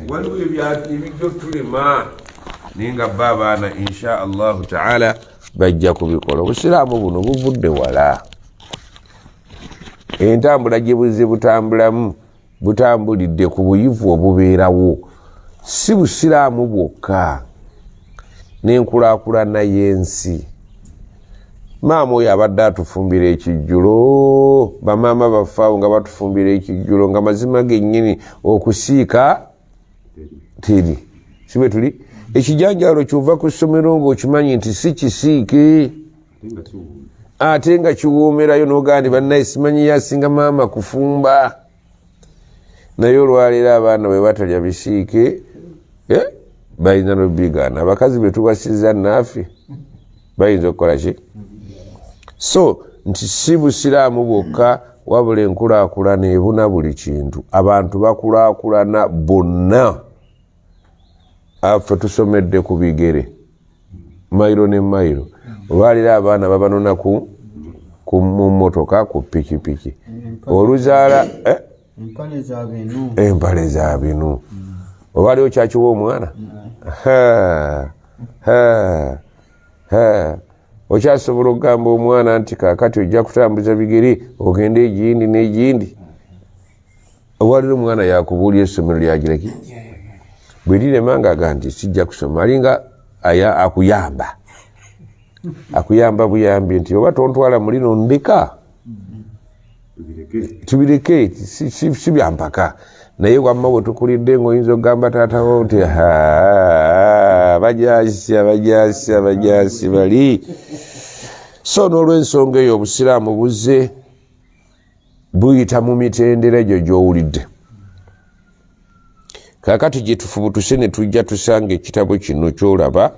Waliwo ebijja otulema, naye nga ba abaana insha Allahu taala bajja kubikola. Obusiraamu buno buvudde wala, entambula gye buzze butambulamu butambulidde ku buyivu obubeerawo, si busiraamu bwokka n'enkulaakulana y'ensi. Maama oyo abadde atufumbira ekijjulo, bamaama baffe awo nga batufumbira ekijjulo, nga mazima gennyini okusiika teri, si bwe tuli. Ekijanjaalo kyova ku ssomero ng'okimanyi nti si kisiike ate nga kiwoomerayo, n'ogamba nti bannaye simanyi yasinga maama kufumba. Naye olwaleero abaana bwe batalya bisiike, bayinza nobigaana. Abakazi be tubasiza naafe bayinza okukola ki? So nti si busiraamu bwokka, wabula enkulaakulana ebuna buli kintu. Abantu bakulaakulana bonna. Affe tusomedde ku bigere mayiro ne mayiro. Olwaliro abaana babanona ku mu motoka, ku pikipiki, oluzaala empale za binu. Olwaliwo kyakiwa omwana okyasobola okugamba omwana nti kakati ojja kutambuza bigere ogende egindi n'egindi. Olwaliro omwana yakubuulya essomero lyagiraki, bwe lirema nga aga nti sijja kusoma, alinga akuyamba akuyamba buyambi nti oba tontwala mulino ndeka tubireke, si byampaka. Naye wamma bwe tukulidde ngaoyinza okugamba taatawo nti bajasi abajasi abajasi bali. So n'olwensonga eyo obusiraamu buzze buyita mu mitendera egyo gy'owulidde. Kaakati gye tufubutuse ne tujja tusanga ekitabo kino ky'olaba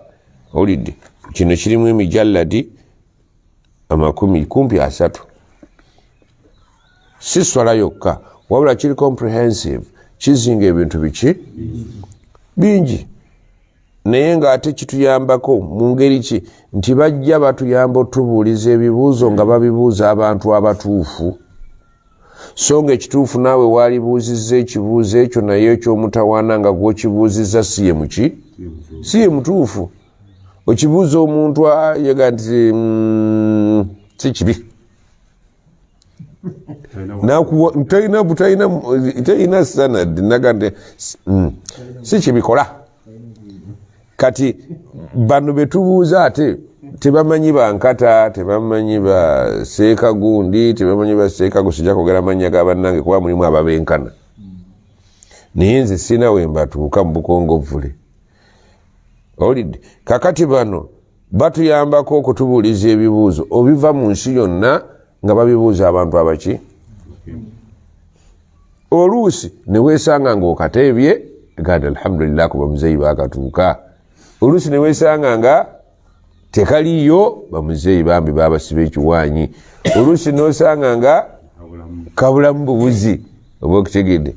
owulidde kino kirimu emijalladi 30 kumpi 30. Si swala yokka, wabula kiri comprehensive, kizinga ebintu biki bingi, naye ng'ate kituyambako mu ngeri ki nti bajja batuyamba otubuuliza ebibuuzo nga babibuuza abantu abatuufu. So nga ekituufu naawe waalibuuzizza ekibuuzo ekyo, naye ekyomutawaana nga gwokibuuzizza si ye muki, si ye mutuufu. Okibuuza omuntu yega nti si kibi, talina sanad naga nti si kibikola. Kati bano betubuuza ate tebamanyi bankata, tebamanyi ba seeka gundi, tebamanyi ba seeka gu, sijja kwogera mannya ga bannange kuba mulimu ababenkana, naye nze sina we mbatuuka mu bukongovvule. Owulidde? Kakati bano batuyambako okutubuuliza ebibuuzo obiva mu nsi yonna nga babibuuza abantu abaki. Oluusi neweesanga ng'okateebye gandi alhamdulillah kuba muzeeyi bakatuuka, oluusi neweesanga nga tekaliyo bamuzeeyi bambi babasiba ekiwaanyi, oluusi nosanga nga kabulamu bubuzi. Oba okitegedde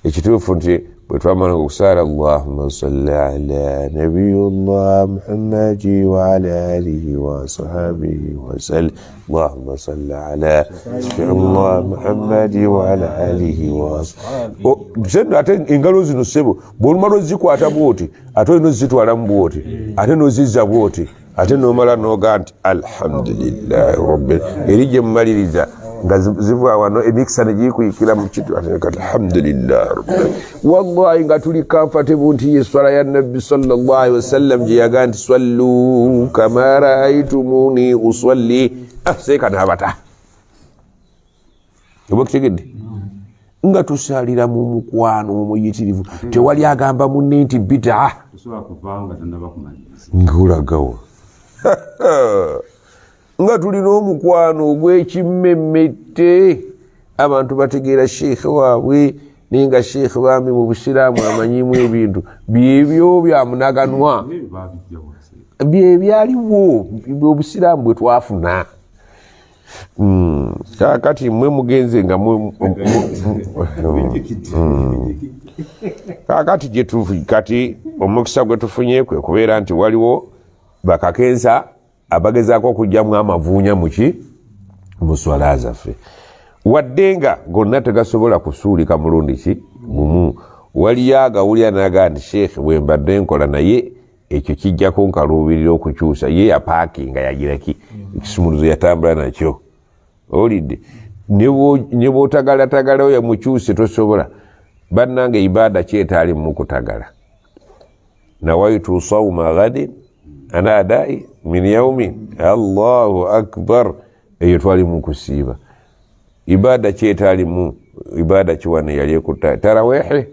ekituufu nti bwe twamala okusaala Allahumma salli ala nabiyullah Muhammadi wa ala alihi wa sahabihi wasallam, Allahumma salli ala Allah Muhammadi wa ala alihi wa sendo. Ate engalo zino ssebo bw'olumala ozikwata bwoti, ate olina ozitwalamu bwoti, ate n'ozizza bwoti, ate n'omala n'oga nti alhamdulillahi rabbil, eri gye mumaliriza nga ziva wano emikisa ne gikuyikira mu kitu, alhamdulillah rabbil. Wallahi nga tuli comfortable nti ye swala ya nabbi sallallahu alaihi wasallam gye yaga nti sallu kama raaitumuni usalli. Seeka n'abata oba okitegedde nga tusalira mu mukwano omuyitirivu, tewali agamba munne nti bidaa ngulagawo, nga tulina omukwano ogw'ekimmemmette. Abantu bategeera sheekhe waabwe, naye nga sheekhe bambi mu busiraamu amanyimu ebintu byebyo byamunaganwa byebyaliwo obusiraamu bwe twafuna. Kakati mwe mugenze nga kakati gyetuvu kati omukisa gwe tufunye kwe kubeera nti waliwo bakakensa abagezaako okugyamu amavuunya muki mu swala zaffe, wadde nga gonna tegasobola kusuulika mulundi ki gumu. Waliyo agawulira nagaa nti sheekhe bwembadde nkola, naye ekyo kijja kunkaluubirira okukyusa. Ye yapaakinga yagiraki ekisumuluzo yatambula nakyo. Owulidde? Ne bwotagalatagala oyo mukyuse tosobola. Bannange, ibaada kyetaali mukutagala. Nawaitu sauma ghadin ana adai min yaumin. Allahu akbar. Eyo twali mukusiiba. Ibaada kyetaalimu, ibaada kiwano yali ekutta tarawehe.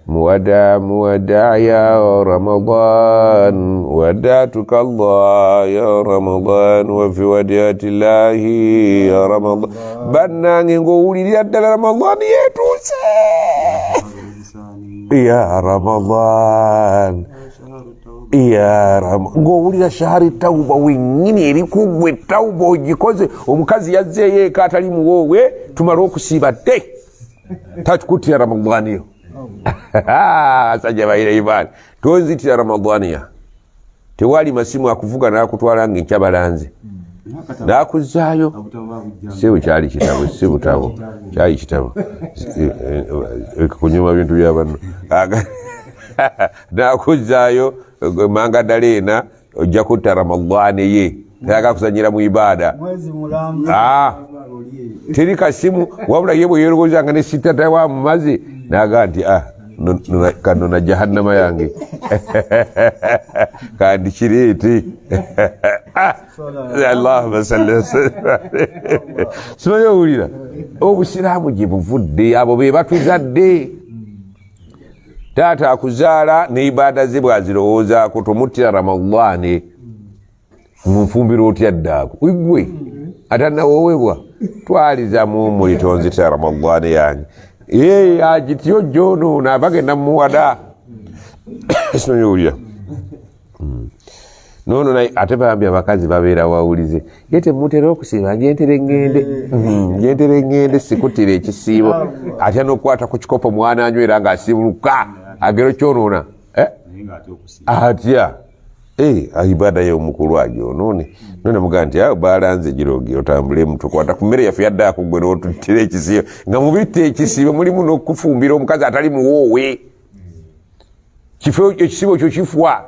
Muwada muwada ya Ramadan, wadatuka Allah ya Ramadan, wafi wadiatillahi ya Ramadan. Bannange, ngaowulirira ddala Ramadan yetuuse. Ya Ramadan, ya ng'owulira shahari tauba wenyini eri kuggwe. Tauba ogikoze, omukazi yazzeeyo eka atali muwoowe, tumale okusiiba te takikutira Ramadaniyo. Asajja bayira imaani, tonzitira Ramadaniya. Tewali masimu akuvuga nakutwala nga enkya balanze nakuzaayo. Si kyali kitabo, si butabo, kyali kitabo kunyuma bintu bya banno. Nakuzaayo manga daleena ojja kutta Ramadani ye tayagala kuzanyira mu ibaada. Ah, teri kasimu. Wabula ye bwe yerowozanga ne sitata wa mumazi naga nti ah, kano na jahannama yange kandi kireete. Ah, Allahumma salli. Simanyi owulira obusiraamu gye buvudde. Abo be batuzadde. Taata akuzaala ne ibaada ze bwazirowoozaako, tomuttira Ramadaani. Munfumbira otya ddaako igwe atanawoowebwa twaliza mumuli, tonzitira Ramadaani yange. Agityo jonoona abagenda mumuwada. Simanyi owulira nono. Naye ate bambi abakazi babeera wawulize ye temutera okusiiba. Njentere ŋŋende, njentere ŋŋende sikutira ekisiibo. Atya n'okukwata ku kikopo mwana anywera ng'asiibuluka agero kyonoona. Eh? Atya ibada ye omukulu agyonoone. None mugaa nti awo balanze girogi otambulemu, tukwata ku mmere yaffe yadde akugwe n'otuttira ekisiibo. Nga mubitta ekisiibo mulimu n'okufumbira omukazi atali muwoowe. Kifo ekisiibo kyo kifwa.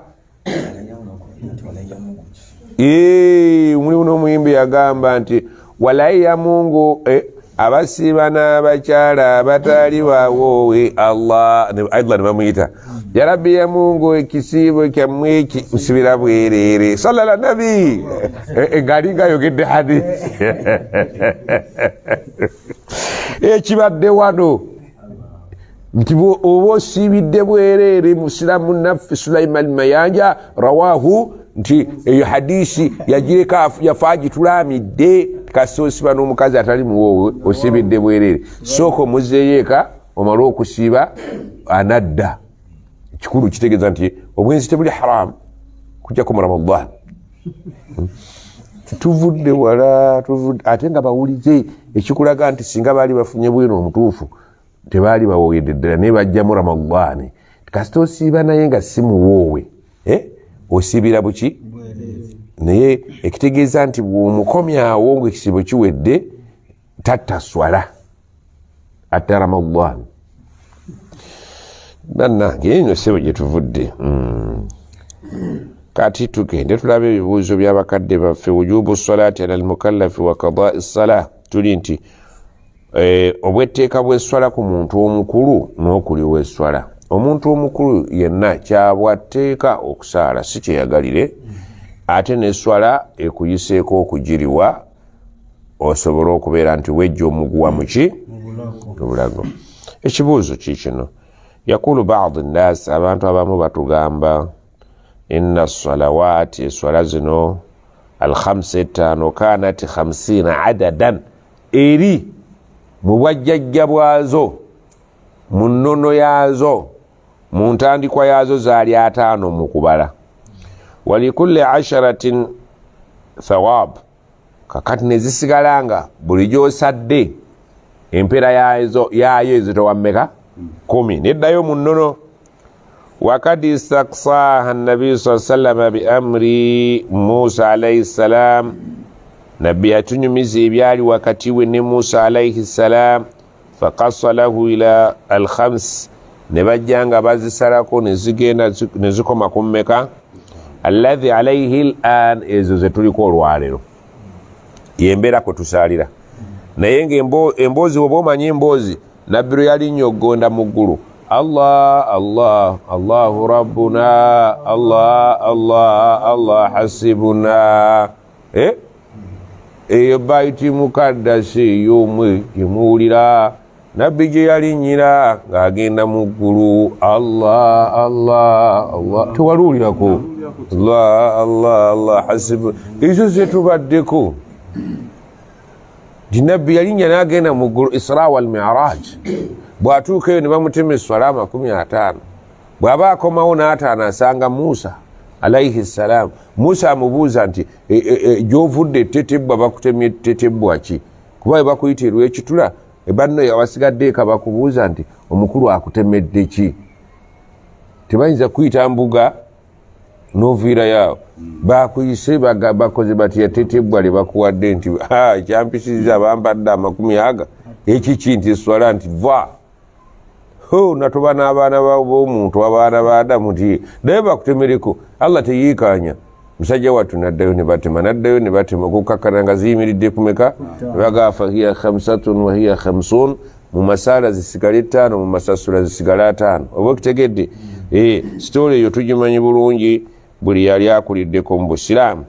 Mulimu n'omuyimbi yagamba nti walayi ya Mungu abasiiba n'abakyala abatali bawoowe. Allah Allah ne bamuyita ya Rabbi ya Mungu, ekisiibo kyammwe nsibira bwereere. Salala nabi ng'alinga ayogedde hadisi ekibadde wano nti oba osiibidde bwereere. Musiramu munnaffe Sulaiman Mayanja rawahu nti eyo hadisi yagireka yafa agitulamidde. Kasita osiba n'omukazi atali muwoowe osiibidde bwereere. Sooka omuzeeyo eka omale okusiiba anadda. Kikulu kitegeeza nti obwenzi tebuli haramu kujjako mu Ramadan. Tuvudde wala, tuvudde ate nga bawulize. Ekikulaga nti singa baali bafunye bwino omutuufu tebaali bawogedde ddala, naye bajjamu Ramadaani. Kasita osiiba naye nga si muwoowe, eh? Osiibira buki? Naye ekitegeeza nti bw'omukomyawo nga ekisiibo kiwedde tatta swala atta Ramadaani. Bannange, eno sebo gye tuvudde. Kati tugende tulabe ebibuuzo by'abakadde baffe. Wujubu salati ala almukallafi wa kadai sala. Tuli nti obwetteeka bw'esswala ku muntu omukulu n'okuliwa esswala. Omuntu omukulu yenna kyabwatteeka okusaala, si kyeyagalire, ate n'esswala ekuyiseeko okugiriwa osobole okubeera nti wejja omuguwa muki mubulago. Ekibuuzo kikino: yakulu badi nnas, abantu abamu batugamba, inna salawati, eswala zino alkhamsa etaano, kanat 50 adadan, eri mu bwajjajja bwazo, mu nnono yaazo, mu ntandikwa yaazo zaali 50 mu kubala, walikulli asharatin thawab. Kakati nezisigala nga buli gyosadde empeera yaayo ezitowa mmeka? 10. Neddayo mu nnono. Wakad istaksaha nabiyu saa sallama biamri Musa alaihi ssalam. Nabbi yatunyumiza ebyali wakati we ne Musa alaihi ssalam, fakasa lahu ila alkhams. Ne bajja nga bazisalako ne zigenda ne zikoma ku mmeka? Alladhi alaihi lan, ezo zetuliko olwaleero, yembeera kwe tusaalira. Naye nga emboozi, bwoba omanyi emboozi, Nabbi lwe yalinnya okugonda mu ggulu, Allah Allah Allahu rabbuna Allah Allah Allah hasibuna. Eh? Eyo baiti mukaddasi eyomwe gyemuwulira Nabbi gye yalinnyira ng'agenda mu ggulu, Allah Allah Allah, tewaluwulirako Allah Allah Allah hasibu. Ezo zetubaddeko nti Nabbi yalinnya n'agenda mu ggulu, Isra wal Miraj. Bw'atuuka eyo ne bamutema esswala 50. Bw'aba akomawo n'ataano, asanga Musa alaihi ssalaamu. Musa amubuuza nti, gy'ovudde ettetebbwa, bakutemye ettetebbwa ki? Kuba bwe bakuyita erwekitula, banno abasigadde eka bakubuuza nti omukulu akutemedde ki? Tebayinza kuyita mbuga n'oviirayo awo. Bakuyise bakoze bati yatetebbwa lye bakuwadde nti kyampisiriza, bampadde 50 aga ekiki nti eswala nti va natoba n'abaana b'omuntu, abaana ba Adamu, nti naye bakutemereko. Allah teyiikaanya musajja wattu, naddayo ne batema, naddayo ne batema, okukakkana nga ziyimiridde kumeka? Bagaa fahiya khamsatun wahiya khamsun. Mu masaala zisigale 5, mu masasula zisigale 50. Oba okitegedde? Sitooli eyo tugimanyi bulungi, buli yali akuliddeko mu busiraamu.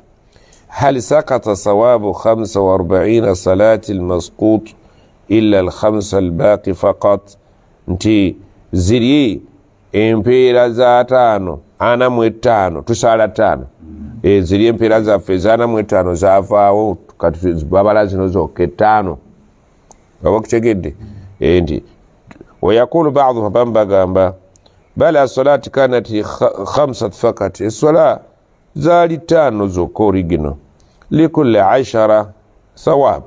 Hal sakata sawabu 45 salati lmasqut illa alkhamsa albaqi faqat, nti ziri empeera za 5, 45, tusaala 5, ziri empeera zaffe eza 45 zavaawo, kati babala zino zokka 5. Oba okitegedde? Nti wayaqulu baduhum, abamu bagamba, bal asalati kanat khamsat fakat, eswala zaali 5 zokka origino, likulli ashara thawab,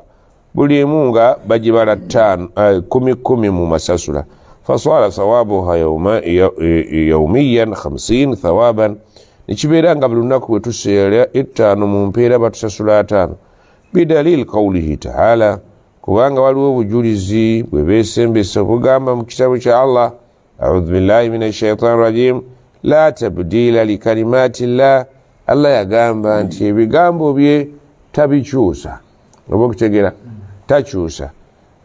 buli emu nga bagibala 5, 10 10 mu masasula. Faswala thawabuha yaumiyan 50 thawaban, nekibeera nga buli lunaku bwe tuseera 5 mu mpeera batusasula 50. Bidalil qaulihi taala, kubanga waliwo obujulizi bwe beesembesa obugamba mu kitabo kya Allah, audhu billahi min ashaitani rajim, la tabdila likalimati llah. Allah yagamba nti ebigambo bye tabikyusa. Oba okutegera, takyusa.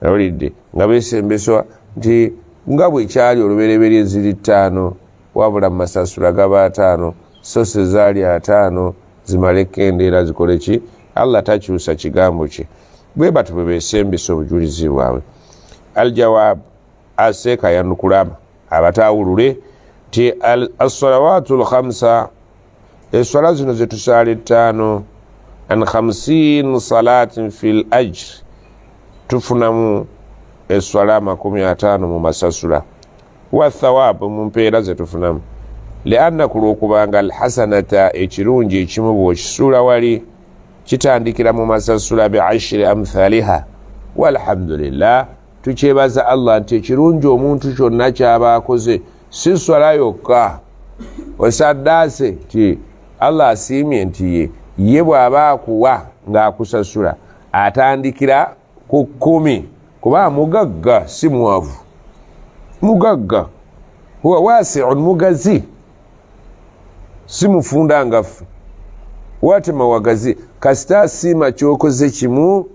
Awulidde nga besembeswa nti nga bwe kyali olubereberye ziri 5, wabula mu masasula gaba 50, so se zaali 50, zimale kendeera zikole ki? Allah takyusa kigambo kye. Bwe batyo bwe besembesa obujulizi bwabwe. Aljawab, aseeka yanukulama abatawulule nti assalawatu lkhamsa, eswala zino zetusaala 5, an 50 salatin fi l ajri, tufunamu eswala 50 mu masasula, wathawabu, mu mpeera zetufunamu. Lianna, ku lwokubanga, alhasanata, ekirungi ekimu bwokisuula wali kitandikira mu masasula biashiri amthaliha. Walhamdulillah, tukyebaza Allah nti ekirungi omuntu kyonna kyaba akoze, si swala yokka, osaddaase ti Allah asiimye nti ye bw'aba akuwa ng'akusasula atandikira ku 10, kuba mugagga, si mwavu, mugagga, huwa wasiun, mugazi, si mufunda ngaffe watema wagazi. Kasita asiima kyokoze kimu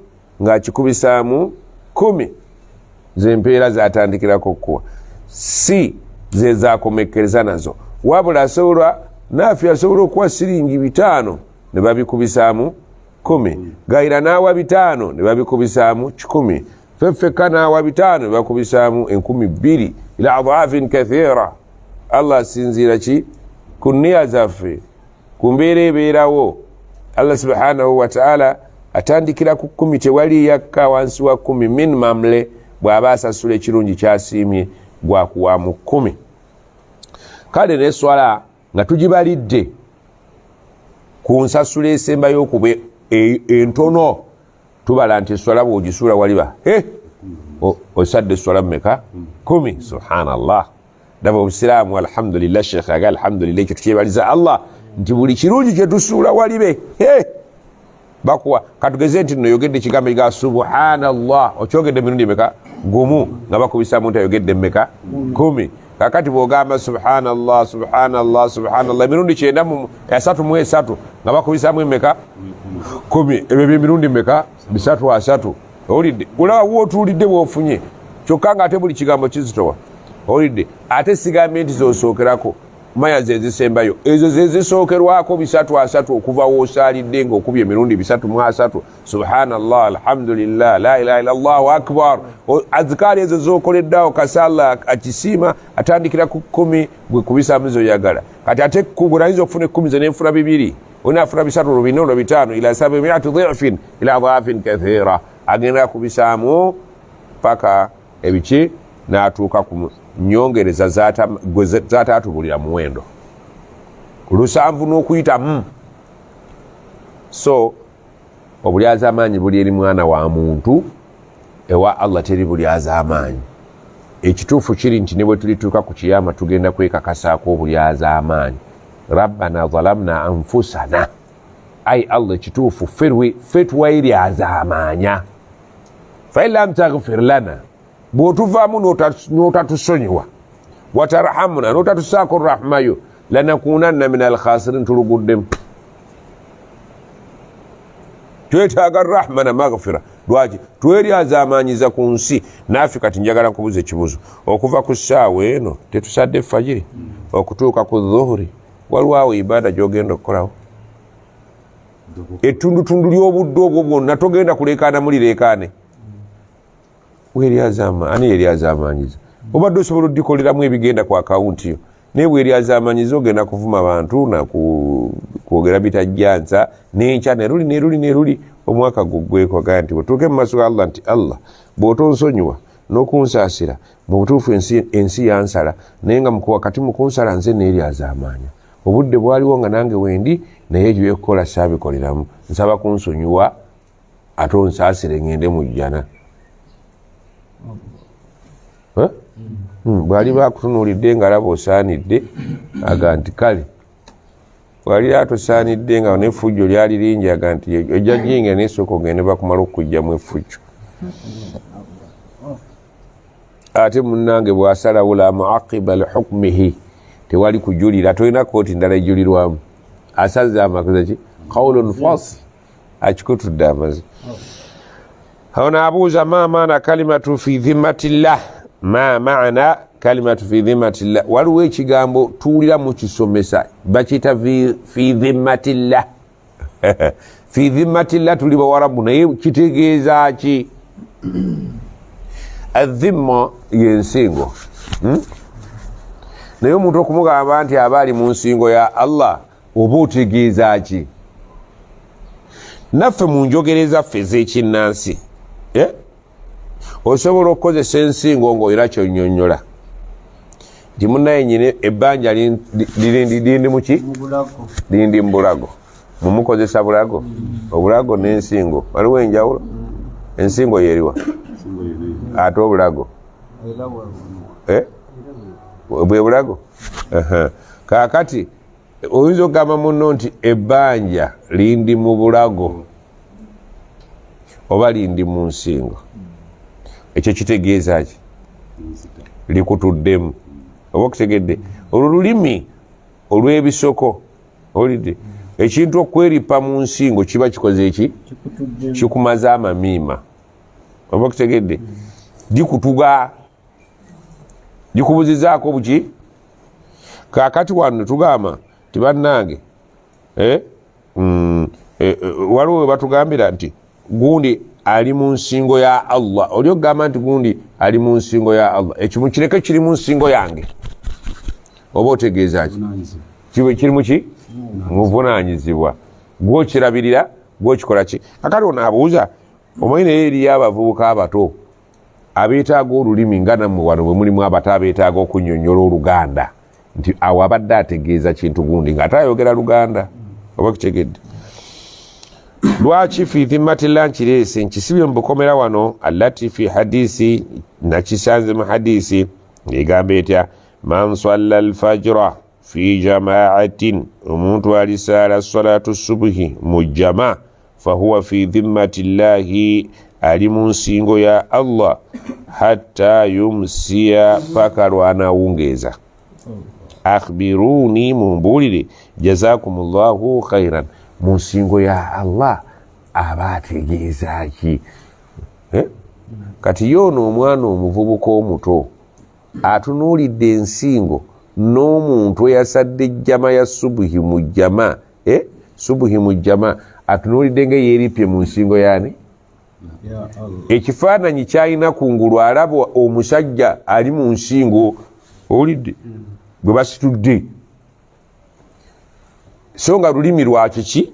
ng'akikubisaamu 10, zempeera zatandikirako okukuwa, si zezakomekkereza nazo, wabula asobola naafe asobola okuwa siringi 5 ne babikubisaamu 10, gayira n'awa 5 ne babikubisaamu 100, feffekka n'awa 5 ne bakubisaamu 2000, ila adhaafin kathira. Allah asinziira ki? Ku nniya zaffe, ku mbeera ebeerawo. Allah subhanahu wataala atandikira ku 10, tewali yakka wansi wa 10 minimumle. Bw'aba asasula ekirungi kyasiimye, gwakuwa mu 10. Kale neswala nga tugibalidde ku nsasula esembayo okuba entono, tubala nti eswala bwogisuula waliba osadde eswala mumeka? 10. Subhanallah, ndaba obusiraamu. Alhamdulillah, sheekh aga alhamdulillah, ekyo tukyebaliza Allah nti buli kirungi kyetusuula walibe bakuwa. Katugeze nti nno oyogedde ekigambo ega subhanallah, okyogedde emirundi emeka? Gumu, nga bakubisa muntu ayogedde mmeka? 10. Kakati bwogamba subhanallah subhanallah subhanallah emirundi 93 nga bakubisamu emeka 10, ebyo byemirundi meka 330. Owulidde? Olaba wootuulidde bw'ofunye, kyokka nga ate buli kigambo kizitowa. Owulidde? Ate sigambye nti zosookerako, manya ze zisembayo, ezo ze zisookerwako 330 okuva w'osaalidde ng'okubye emirundi 330, subhanallah, alhamdulillah, la ilaha illallah, akbar. Azikaari ezo zokoleddeawo kasa Allah akisiima, atandikira ku 10 gwe kubisaamu zoyagala. Kati ate gwe ayinza okufuna 10 ze nenfuna 2, onaafuna 3, olwo 4, olwo 5, ila 700 dhifin ila dhafin kathira, agenda kubisaamu paka ebiki n'atuuka ku nyongereza zataatubulira muwendo 7 n'okuyitamu. So obulyazaamaanyi buli eri mwana wa muntu, ewa Allah teri bulyazaamaanyi. Ekituufu kiri nti ne bwe tulituuka ku kiyama tugenda kwekakasaako obulyazaamaanyi. Rabbana zalamna anfusana, ai Allah ekituufu ffe tweryazaamaanya, fa in lam taghfir lana, bw'otuvaamu n'otatusonyiwa, watarhamuna, n'otatusaako rahmayo, lanakunanna min alkhasirin, tuluguddemu. Twetaaga rahma na maghfira. Lwaki tweryazaamaanyiza ku nsi? Naafe kati njagala nkubuza ekibuzo, okuva ku ssaawa eno tetusadde fajiri okutuuka ku dhuhuri, waliwo awo ibada gy'ogenda okukolawo? Ettundutundu ly'obudde obwo bwonna togenda kuleekaana mulireekaane. Ani yeryazaamaanyiza? Obadde osobola oddikoleramu ebigenda ku akawunti yo, naye bweryazaamaanyiza ogenda kuvuma bantu nakwogera bitajjansa n'enkya neruli neruli neruli, omwaka guggweko. Agamba nti bwetuuke mu maaso ga Allah nti Allah bw'otonsonyiwa n'okunsaasira, mu butuufu ensi yansala, naye nga wakati mu kunsala nze neeryazaamaanya, obudde bwaliwo nga nange wendi, naye ebyokukola saabikoleramu, nsaba kunsonyiwa ate onsaasire ngende mu jjana. Bwali bakutunuulidde nga alaba osaanidde, aga nti kale, bwali atosaanidde nga n'effujjo lyali lingi, aga nti ojja jjingira naye sooka ogende bakumala okukugyamu effujjo. Ate munnange bw'asalawo la muaqiba lihukmihi, tewali kujulira, tolina kooti ndala ejulirwamu, asaze amakoze ki qawlun fasl, akikutudde amazi. Ono abuuza ma maana kalimatu fi dhimmatillah, ma maana kalimatu fi dhimmatillah. Waliwo ekigambo tuwulira mukisomesa bakiyita fi dhimmatillah. Fi dhimmatillah tuli bawarabu, naye kitegeeza ki? Adhimma yensingo, naye omuntu okumugamba nti aba ali mu nsingo ya Allah oba otegeeza ki? Naffe mu njogera zaffe ez'ekinnansi, osobola okukozesa ensingo ng'olina kyonnyonnyola nti munnaye nyine ebbanja lindi muki, lindi mu bulago. Mumukozesa bulago, obulago n'ensingo waliwo enjawulo? Ensingo yeriwa ate obulago bwe bulago. Kaakati oyinza okugamba munno nti ebbanja lindi mu bulago oba lindi mu nsingo, ekyo kitegeeza ki? Likutuddemu. Oba okutegedde olwo lulimi olw'ebisoko, olidde ekintu okweripa mu nsingo kiba kikoze eki? Kikumaze amamiima. Oba okutegedde gikutuga, gikubuzizaako buki. Kaakati wano tugamba nti bannange, waliwo we batugambira nti gundi ali mu nsingo ya Allah. Oli okugamba nti gundi ali mu nsingo ya Allah, ekimu kireke kiri mu nsingo yange, oba otegeeza ki? Kiri muki? Muvunaanyizibwa, gwokirabirira, gwokikola ki? Kakati ono abuuza, omanyi naye eriyo abavubuka abato abeetaaga olulimi nga nammwe wano bwe mulimu abato abeetaaga okunnyonnyola Oluganda nti awo abadde ategeeza kintu gundi ng'ate ayogera Luganda. Oba kitegedde lwaki fi dhimmatillah nkireese nkisibye mu bukomera wano, allati fi hadisi, nakisanze mu hadisi ng'egamba etya? Man salla alfajra fi jamaatin, omuntu alisaala salatu subuhi mu jama, fahuwa fi dhimmati llahi, Ali mu nsingo ya Allah hatta yumsiya, paka lwanawungeeza. Akhbiruni, mumbuulire, jazakum llahu khairan. Mu nsingo ya Allah aba ategeeza ki? Eh? Kati yoono omwana omuvubuka omuto atunuulidde ensingo n'omuntu eyasadde ejjama ya subuhi mu jjama, eh? Subuhi mu jjama atunuulidde nga yeeripye mu nsingo yaani ekifaananyi kyalina kungulu, alaba omusajja ali mu nsingo, owulidde, gwe basitudde, so nga lulimi lwakiki?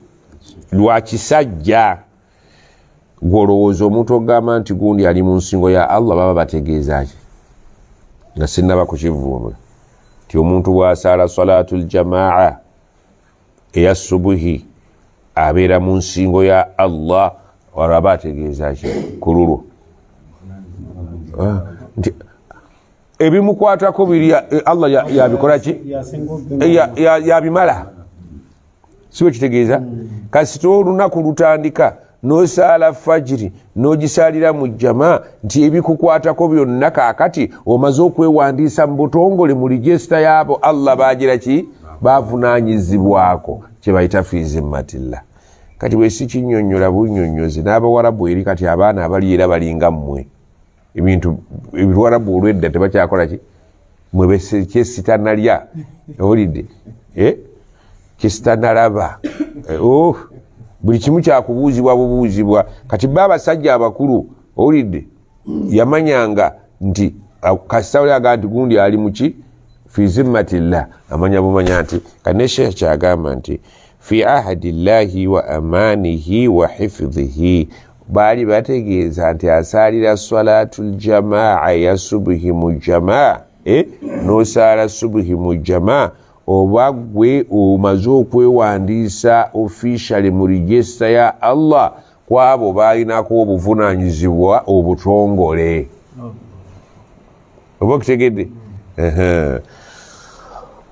Lwa kisajja. Gwolowooza omuntu ogamba nti gundi ali mu nsingo ya Allah baba bategeeza ki? Nga sinnaba kukivuunula nti omuntu bw'asaala salatu ljamaa eya subuhi abeera mu nsingo ya Allah, olwo aba ategeeza ki ku lulwo? Nti ebimukwatako biri Allah yabikola ki? Yabimala, si bwe kitegeeza? Kasita olunaku lutandika n'osaala fajiri n'ogisaalira mu jjama, nti ebikukwatako byonna kaakati omaze okwewandiisa mu butongole mu register yaabo Allah bagira ki? Bavunaanyizibwako, kye bayita fi zimmatillah. Kati bwe sikinnyonnyola bunnyonnyozi n'abawarabu eri, kati abaana abali era balinga mmwe, ebintu ebiwarabu olwedda tebakyakola ki mwe kyesitanalya, owulidde, eh? Kyesitanalaba, eh, oh, buli kimu kyakubuuzibwa bubuuzibwa. Kati ba abasajja abakulu, owulidde, yamanyanga nti kasita oli agamba nti gundi ali muki fi zimmatillah, amanya bumanya nti kati ne sheekh kyagamba nti fi ahadi llahi wa amanihi wa hifdhihi, baali bategeeza nti asaalira salatu ljamaa ya subuhi mu jamaa, eh? N'osaala subuhi mu jamaa, oba gwe omaze okwewandiisa officially mu register ya Allah kwabo balinako obuvunanyizibwa obutongole, oba okitegedde?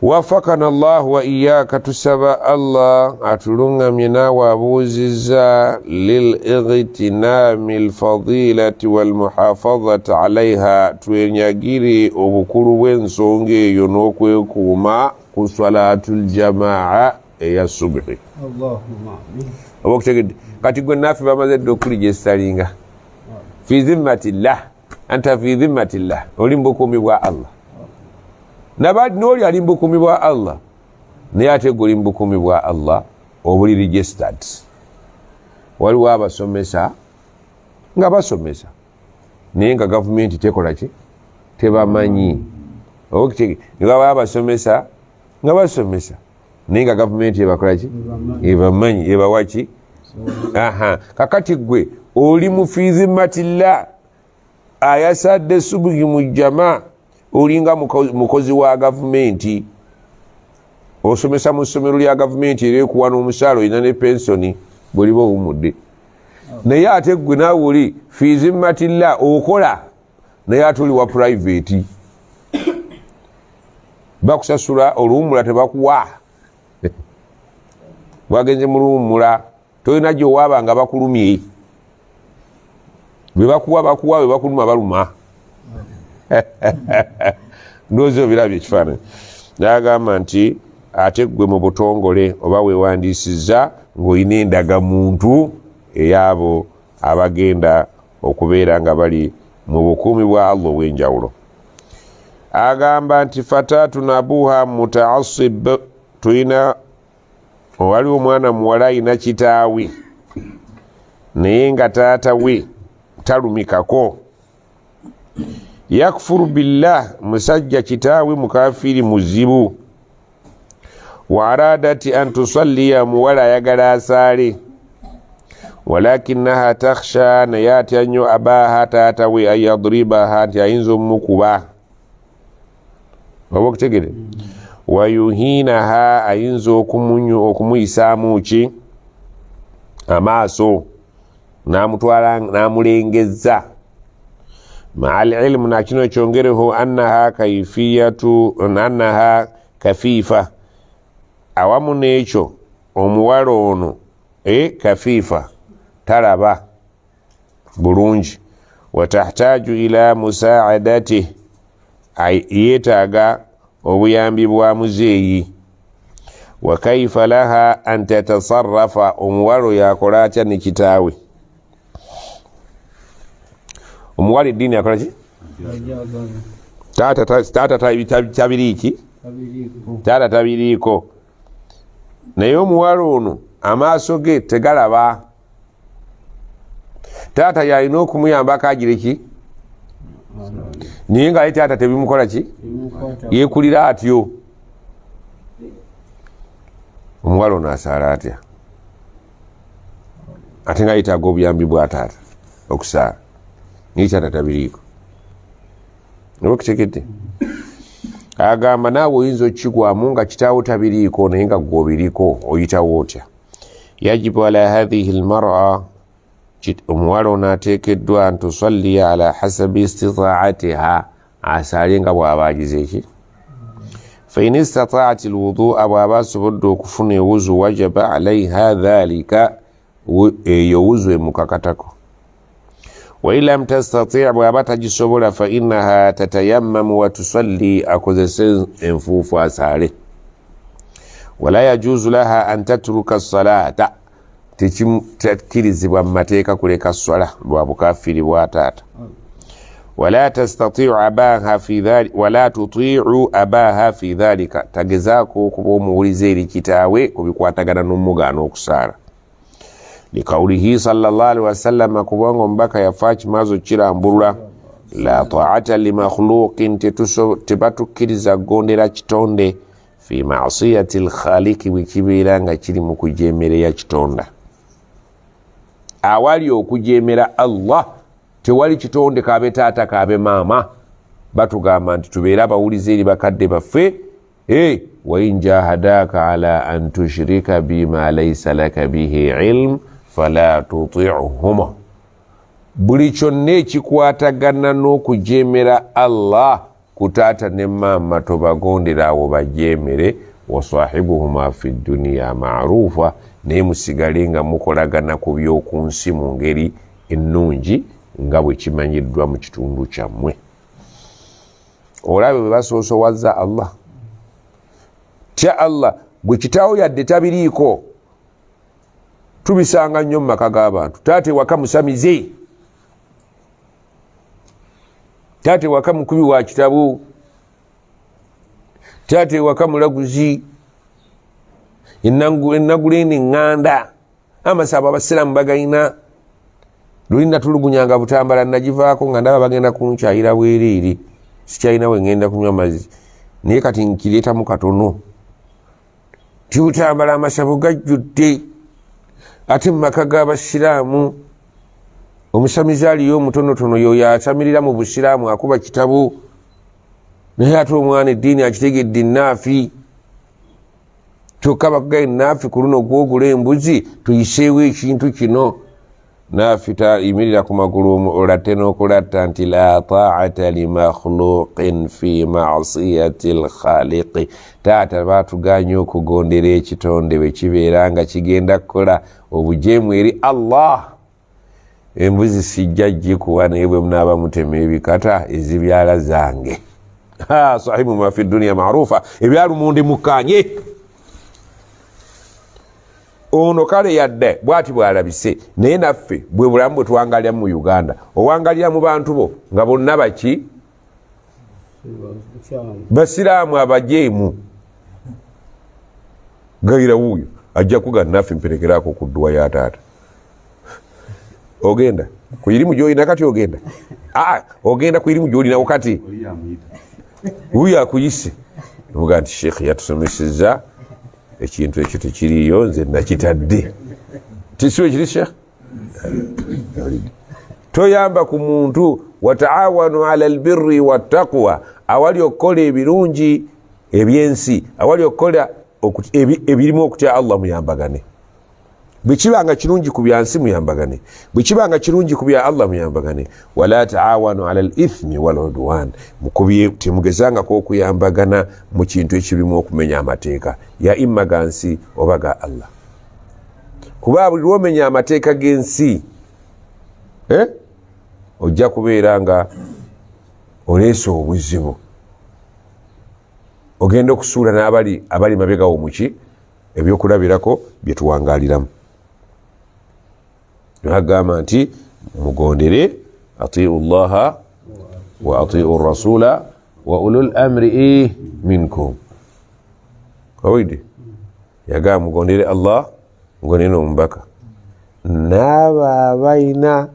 Wafakana llahu wa iyaka, tusaba Allah atulungamye naawe abuuzizza, lil igtinami lfadilati walmuhafadhati alaiha, twenyagire obukulu bw'ensonga eyo n'okwekuuma ku salatu ljamaa eya subuhi. Oba okutegedde? Kati gwe naffe bamaze dda okuregisteringa fi zimmatillah, anta fi zimmatillah, oli mubukuumi bwa Allah. N'oli ali mubukuumi bwa Allah, naye ate gwe oli mubukuumi bwa Allah obuli registered. Waliwo abasomesa nga basomesa naye nga gavumenti tekola ki? Tebamanyi. Niwaba abasomesa nga basomesa naye nga gavumenti ebakola ki? Ebamanyi, ebawa ki? Aha, kakati gwe oli mu fi zimmatillah ayasadde subuhi mu jama, olinga mukozi wa gavumenti, osomesa mu ssomero lya gavumenti era ekuwa n'omusaala, olina ne pensoni bwoliba owumudde, naye ate gwe naawe oli fi zimmatillah okola, naye ate oli wa private, bakusasula, oluwumula tebakuwa, bwagenze mu luwumula tolina gyowaaba nga bakulumye, bwebakuwa bakuwa, bwebakuluma baluma. Ndowooza obirabye ekifaananyi. Nagamba nti ate gwe mu butongole oba wewandiisizza ng'olina endagamuntu ey'abo abagenda okubeera nga bali mu bukuumi bwa Allah obw'enjawulo. Agamba nti fatatun abuha mutaasib, tulina waliwo omwana muwala alina kitaawe naye nga taata we talumikako, yakfuru billah, musajja kitaawe mukafiri muzibu. Wa aradati an tusalliya, muwala ayagala asaale, walakinaha takhsha, naye atya nnyo abaha, taata we, an yadribaha, nti ayinza omukuba, oba okutegere, wayuhinaha, ayinza okumuyisaamu ki amaaso, namutwala namulengeza. Maa alilmu, nakino kyongereho, annaha kaifiyatu annaha kafifa, awamu n'ekyo omuwala ono kafifa, talaba. Bulungi. Watahtaju ila musaadati, yeetaaga obuyambi bwa muzeeyi. Wakaifa laha an tatasarrafa, omuwala oyo akola atya ne kitaawe? Omuwala eddiini akola ki? Taata tabiriiki, taata tabiriiko, naye omuwala ono amaaso ge tegalaba. Taata yalina okumuyambako agire ki, naye nga ye taata tebimukola ki, yekulira atyo. Omuwala ono asaala atya ate nga yetaaga obuyambi bwa taata okusaala, naye taata tabiriiko. Oba okitegedde? Agamba naawe oyinza okukigwamu nga kitaawo tabiriiko naye nga gwe obiriko, oyitawo otya? Yajibu ala hathihi lmara, omuwala ono ateekeddwa an tusalliya ala hasabi istitaatiha, asaale nga bw'aba agize eki. Fain istataat lwudua, bw'aba asobodde okufuna ewuzu, wajaba alaiha dhalika, eyo wuzu emukakatako. Wain lam tastati, bw'aba tagisobola, fa innaha tatayammamu watusalli, akozese enfuufu asaale. Wala yajuzu laha an tatruka salata, tekikkirizibwa mu mateeka kuleka swala lwa bukafiri bwa taata. Wala tastatiu abaha fi dhalika, wala tutiu abaha fi dhalika, tagezaako okuba omuwulize eri kitaawe ku bikwatagana n'omugaana okusaala. Likaulihi sallallahu alaihi wasallam, kubanga omubaka yafa kimazo kirambulula, la taata limakhluqin, tebatukkiriza kugondera kitonde fi masiyati lkhaliki, bwe kibeera nga kiri mu kujeemereya kitonda. Awali okujeemera Allah tewali kitonde, kabe taata kabe maama. Batugamba nti tubeere abawulize eri bakadde baffe. Wain jahadaka ala an tushrika bima laisa laka bihi ilm fala tutihuma, buli kyonna ekikwatagana n'okujeemera Allah ku taata ne maama tobagondera, awo bajeemere. Wasahibuhuma fi duniya marufa, naye musigale nga mukolagana ku by'oku nsi mu ngeri ennungi nga bwe kimanyiddwa mu kitundu kyammwe. Olabe bwe basoosowaza Allah. Tya Allah gwe kitaawo yadde tabiriiko. Tubisanga nnyo mu maka g'abantu, taata ewaka musamize, taata ewaka mukubi wa kitabu, taata ewaka mulaguzi, enaguleni eŋŋanda, amasabo abasiraamu bagayina. Luli natulugunyanga Butambala, nagivaako nga ndaba bagenda kunkyayira bwereere, sikyalina we ŋŋenda kunywa mazzi, naye kati nkireetamu katono ti Butambala amasabo gajjudde, ate mu maka g'abasiraamu omusamize aliyo omutonotono, yoyo asamirira mu busiraamu akuba kitabu, naye ate omwana eddiini akitegedde naafi. Kyokka bakugaye naafi, ku luno gwogula embuzi tuyiseewo ekintu kino. Naafi yimirira ku magulu olatte n'okulatta nti la taata limakhluqin fi masiyati lkhaliqi. Taata batuganye okugondera ekitonde bwe kibeera nga kigenda kukola obujeemu eri Allah. Embuzi sijja gikuwa, naye bwe munaaba mutema ebikata ezibyala zange. Sahibu ma fi duniya marufa, ebyalumonde mukanye ono kale yadde bwati bwalabise, naye naffe bwe bulamu bwe tuwangalira mu Uganda. Owangalira mu bantu bo nga bonna baki basiraamu abajeemu. Gayira wuuyo ajja kuga naffe mperekerako ku dduwa ya taata. Ogenda ku irimu gyolina kati, ogenda ogenda ku irimu gyolinawo kati, wuuyo akuyise oga nti sheekh yatusomeseza ekintu ekyo tekiriyo, nze nakitadde. Tisiwe kiri sheekh, toyamba ku muntu. Wataawanu ala lbirri wattaqwa, awali okukola ebirungi ebyensi, awali okukola ebirimu okutya Allah, muyambagane. Bwe kiba nga kirungi ku byansi muyambagane, bwe kiba nga kirungi ku bya Allah muyambagane. Wala taawanu ala lithmi waludwan, temugezangako okuyambagana mu kintu ekirimu okumenya amateeka, ya imma ga nsi oba ga Allah, kuba buli lwomenya amateeka g'ensi. Ojja kubeera nga oleese obuzibu, ogenda okusuula n'abali abali mabegawo muki ebyokulabirako bye tuwangaaliramu. Agamba nti mugondere, atiu llaha wa atiu rasula wa ulul amri minkum. Owulidde? Yagamba mugondere Allah, mugondere n'omubaka n'abo abalina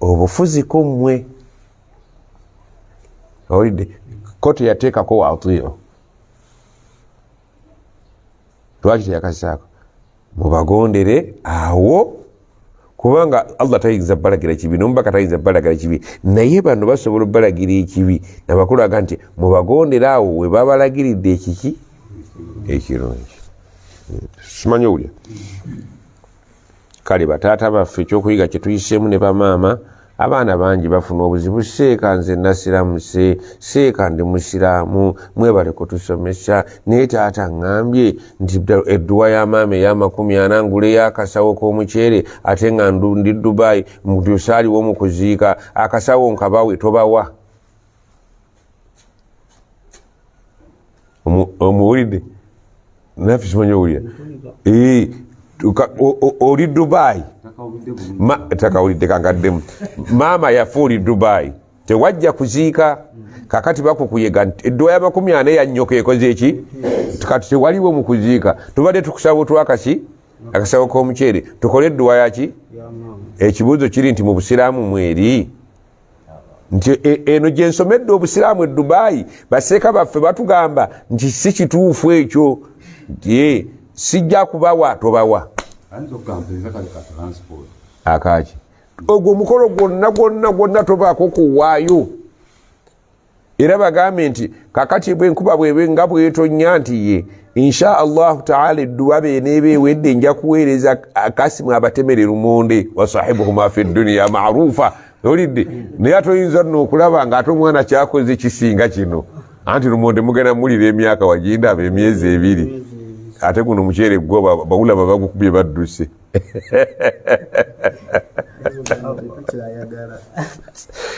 obufuzi ku mmwe. Owulidde? Ko teyateekako wa atiu, lwaki teyakasaako mubagondere awo? Kubanga Allah tayinza balagira kibi, nomubaka tayinza balagira kibi, naye bano basobola obalagira ekibi. Namakulu aga nti mubagondere awo we babalagiridde ekiki ekirungi. Simanyi owulya. Kale bataata baffe, ekyokuyiga kyetuyiseemu ne bamaama, abaana bangi bafuna obuzibu. Seeka nze nasiramuse, seeka ndi musiraamu, mwebale kutusomesa, naye taata ŋŋambye nti edduwa ya maama ey'amakumi 40 nguleyo akasawo k'omuceere, ate nga ndi Dubayi, ntusaaliwo mu kuziika, akasawo nkabawe? Tobawa. Omuwulidde? Naffe simanyi owulira. Oli Dubayi, takawulidde, kankaddemu. Maama yafa, oli Dubayi, tewajja kuziika. Kakati bakukuyega nti edduwa ya 40 yanyoka ekoze eki? Kati tewaliwo mu kuziika, tubadde tukusaba otwakaki akasawo k'omuceere tukole edduwa yaki. Ekibuuzo kiri nti mu busiraamu mweri nti eno gyensomedde obusiraamu e Dubayi, baseeka baffe batugamba nti si kituufu ekyo, nti sijja kubawa. Tobawa akaki ogwo omukolo gwonna gwonna gwonna, tobaako kuwaayo. Era bagambe nti kakati bwenkuba bwebe nga bwetonya nti ye insha Allahu taala edduwa beneeba ewedde, nja kuweereza akasimu abatemere lumonde, wasahibuhuma fi duniya marufa. Olidde? Naye ate oyinza nno okulaba nga ate omwana kyakoze kisinga kino, anti lumonde mugenda mulira emyaka wagindaba emyezi 2, ate guno omuceere gwo bawulaba bagukubye badduse.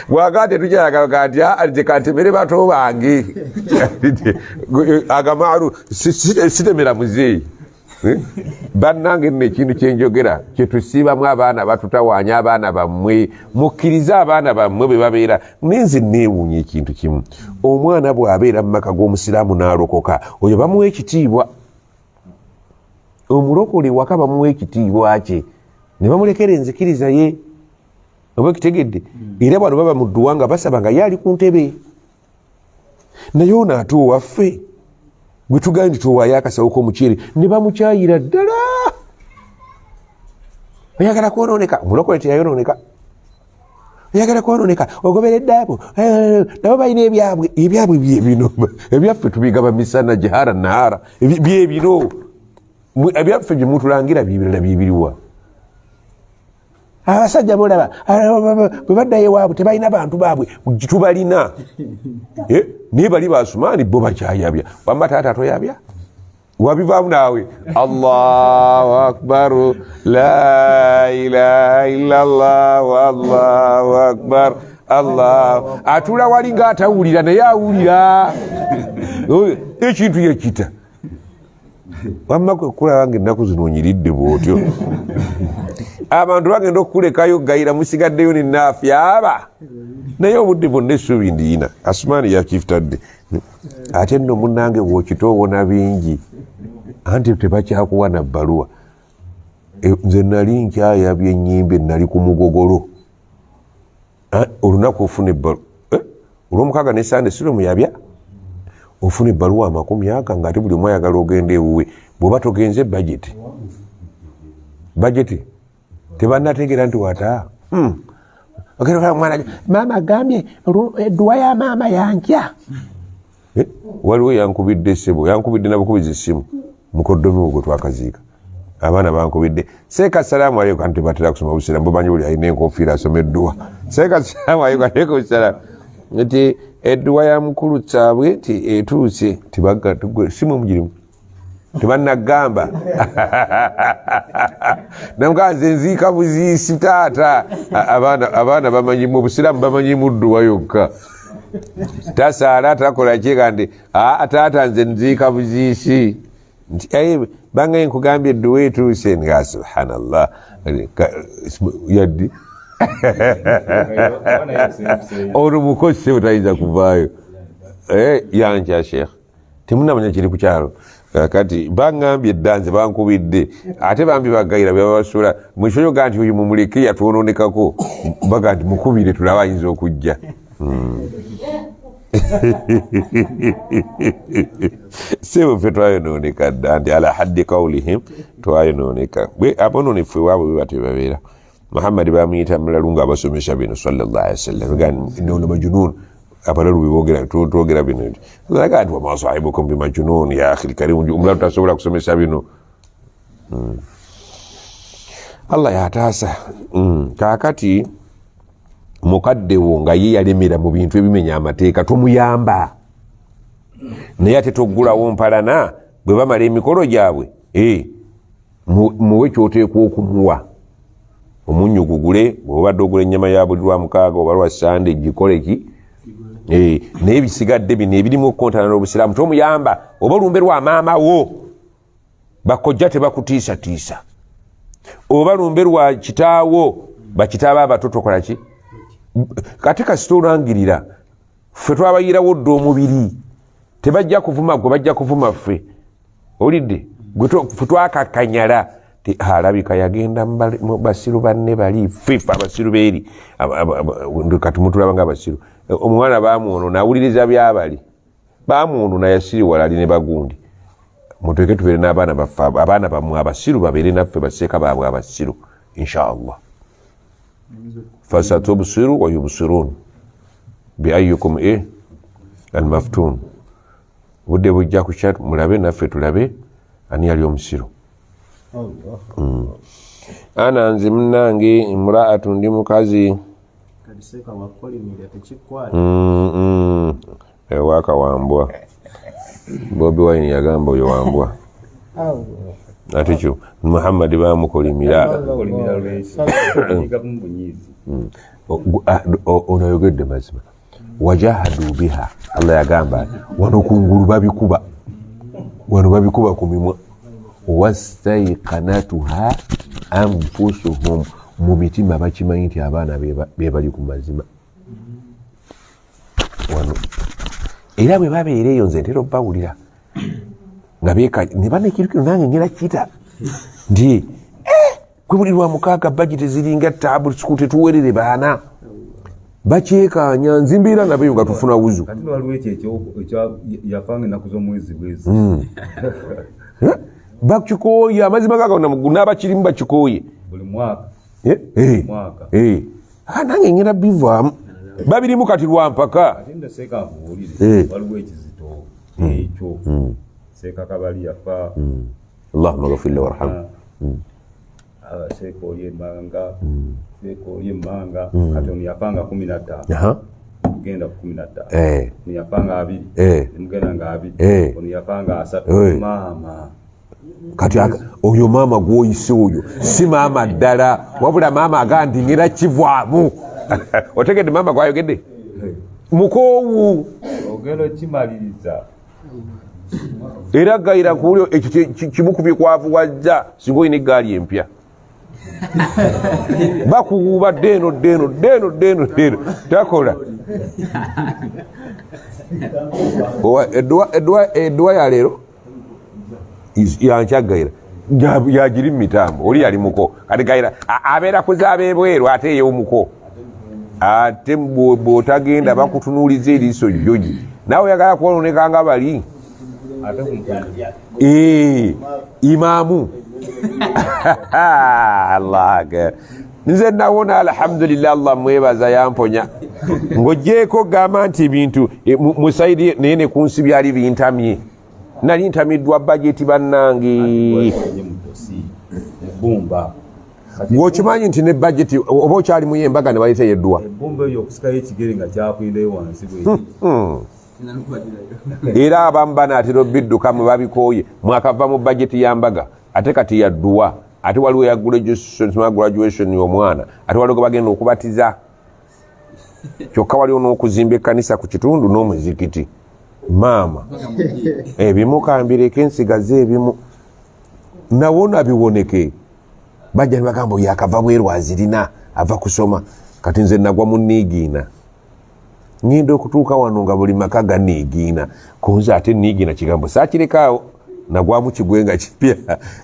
Bwaga tetukyayagala nti nze kantemere bato bange agamaalu, sitemera muzeeyi. Bannange nno, ekintu kyenjogera kyetusiibamu abaana batutawaanya, abaana bammwe mukkirize abaana bammwe bwe babeera. Nenze neewuunya ekintu kimu, omwana bw'abeera mu maka g'omusiraamu n'alokoka, oyo bamuwa ekitiibwa. Omulokole waka bamuwa ekitiibwa kye ne bamulekera enzikiriza ye, oba ekitegedde? Era bano baba mu dduwa nga basaba nga ye ali ku ntebe. Naye ono ate owaffe gwe tugambye nti tuwaayo akasawo k'omuceere, ne bamukyayira ddala, oyagala kwonooneka. Omulokole teyayonooneka. Oyagala kwonooneka, ogoberedde abo, nabo balina ebyabwe. Ebyabwe byebino, ebyaffe tubigaba misana jahara nahara. Byebino ebyaffe byemutulangira, byebirala byebiriwa? Abasajja bolaba bwe baddayo ewaabwe tebalina bantu baabwe, tubalina. Naye bali basumaani bo bakyayabya. Wamba taata toyabya, wabivaamu naawe. Allahu akbar, la ilaha illallah, allahu akbar, Allah atula wali nga atawulira, naye awulira ekintu yekita. Wamma kwekulaba nga ennaku zino onyiridde bwotyo, abantu bagenda okukulekayo gayira, musigaddeyo nenaafi aba. Naye obudde bwonna essuubi ndiyina, Asumaani yakifutadde. Ate nno munange wokita owona bingi, anti tebakyakuwa na bbaluwa. Nze nali nkyayabya enyimbe, nali ku mugogolo olunaku ofuna ebbaluwa olwomukaaga ne Sande siromuyabya, ofuna ebbaluwa 20 nga ate buli omu ayagala ogenda ewuwe. Bw'oba togenze, bajeti bajeti tebanategeera nti wata. Mwana maama agambye edduwa ya maama yankya. Waliwo yankubidde, ssebo, yankubidde nabukubiza essimu, mukoddomi gwe twakaziika, abaana bankubidde, "Seeka, salaamu aleikum." Anti batera kusoma busiraamu, bumanyi buli alina enkofiira asoma edduwa. "Seeka, salaamu aleikum." Aleikum salaamu. Nti edduwa ya mukulu kyabwe nti etuuse, simu mugirimu. Tebannagamba namugaa nze nziika buziisi taata. Abaana bamanyi mu busiraamu bamanyi mudduwa yokka, tasaala takola kyeka nti taata nze nziika buziisi nti bangaye nkugambye edduwa etuuse nga subhanallah yaddi ono mukozi sebo tayinza kuvaayo yankya sheekh temunamanya kiri ku kyalo. Kati baŋŋambye dda nze bankubidde ate bambi bagayira bebabasula mukyoyoga nti oyo mumuleke yatwononekako baga nti mukubire tulabe ayinza okujja. Sebo ffe twayononeka dda nti ala haddi kaulihim twayononeka abononefu ewaabwe bwe batyo babeera. Muhammadi bamuyita mulalu nga abasomesa bino sallallahu alaihi wasallam nono majunun abalalu bebogera twogera bino laga nti wama sahibukum bimajunun ya akhi lkarim omulalu tasobola kusomesa bino. Allah yataasa. Kaakati mukaddewo nga ye yalemera mu bintu ebimenya amateeka tomuyamba, naye ate toggulawo mpalana bwe bamala emikolo gyabwe muwe kyoteekwa okumuwa omunnyu gugule bwobadde ogula ennyama ya buli lwa mukaaga oba lwa sande gikole ki naye bisigadde bino ebirimu okukontana n'obusiraamu tomuyamba oba olumbe lwa maama wo bakojja tebakutiisatiisa oba lumbe lwa kitaawo bakitaaba abato tokola ki kati kasita olangirira ffe twabayirawo dda omubiri tebajja kuvuma gwe bajja kuvuma ffe owulidde ffe twakakanyala alabika yagenda mu basiru banne bali ffe abasiru beeri kati mutulaba nga abasiru omwana bamwonona awuliriza byabali bamwonona yasiriwala ali ne bagundi mutweke tubeere n'abaana baffe abaana bammwe abasiru babeere naffe baseeka baabwe abasiru inshaallah fasatubsiru wa yubsirun biayukum almaftun budde bujja kukya mulabe naffe tulabe ani yali omusiru. Ana nze munnange imraatu ndi mukazi ewaka wambwa Bobi Wine yagamba oyo wambwa ate kyo Muhammad bamukolimira ono ayogedde mazima wajahadu biha Allah yagamba wano kungulu babikuba wano babikuba ku mimwa wastaiqanatuha anfusuhum mu mitima bakimanyi nti abaana bebali ku mazima wano era bwe babeera eyo nze ntera obbawulira nga ne banekirukiro nange ngera kita nti gwe buli lwa mukaaga bajeti ziringa taabu siku tetuwerere baana bakyekaanya nzimbeera nabeyo nga tufuna wuzu bakikooye amazima gagona n'abakirimu bakikooye nange ngenda bivaamu babirimu kati lwampaka waliwo ekizito ekyo Seeka Kabali yafa Allahumma ghafir lahu warhamhu Seeka oli emmanga Seeka oli emmanga kati ono yafanga 15 mugenda ku 15 ono yafanga 2 mugenda nga 2 ono yafanga 3 maama kati oyo maama gwoyise oyo si maama ddala wabula maama agamba nti ngera kivwamu otegedde maama gwayogedde mukoowu ogenda okimaliriza era gayira kuwulira ekyo kimu ku bikwavuwazza singa olina eggaali empya bakuwuuba ddeeno ddeeno ddeeno ddeeno ddeeno takola edduwa ya leero yankyagayira yagiri mumitambo oli yali muko kati gayira abeera kuzaaba ebweru ate ey'omuko ate bw'otagenda bakutunuuliza eriiso jjogi naawe oyagala kwononeka nga bali imaamu Allah nze nawona alhamdulillah Allah mwebaza yamponya ng'ogyeko gamba nti ebintu musaidi naye ne ku nsi byali bintamye nali ntamiddwa bajeti bannange gwokimanyi nti ne bajeti oba okyali muyo embaga ne bayita yedduwa ebbumba eyo okusikayo ekigere nga kyakwindayo wansi bwe Era abamu banaatera obidduka mwe babikooye, mwakava mu bajeti ya mbaga, ate kati yadduwa, ate waliwo ya graduation y'omwana, ate waliwo bagenda okubatiza, kyokka waliwo n'okuzimba ekkanisa ku kitundu n'omuzikiti. Maama ebimu kambireko ensigaze ebimu nawona biwoneke. Bajja ne bagamba oyo akava bweru azirina, ava kusoma. Kati nze nagwa mu niigiina, ngenda okutuuka wano nga buli maka ganiigiina kunze, ate niigiina kigambo saakirekaawo, nagwamu kigwe nga kipya.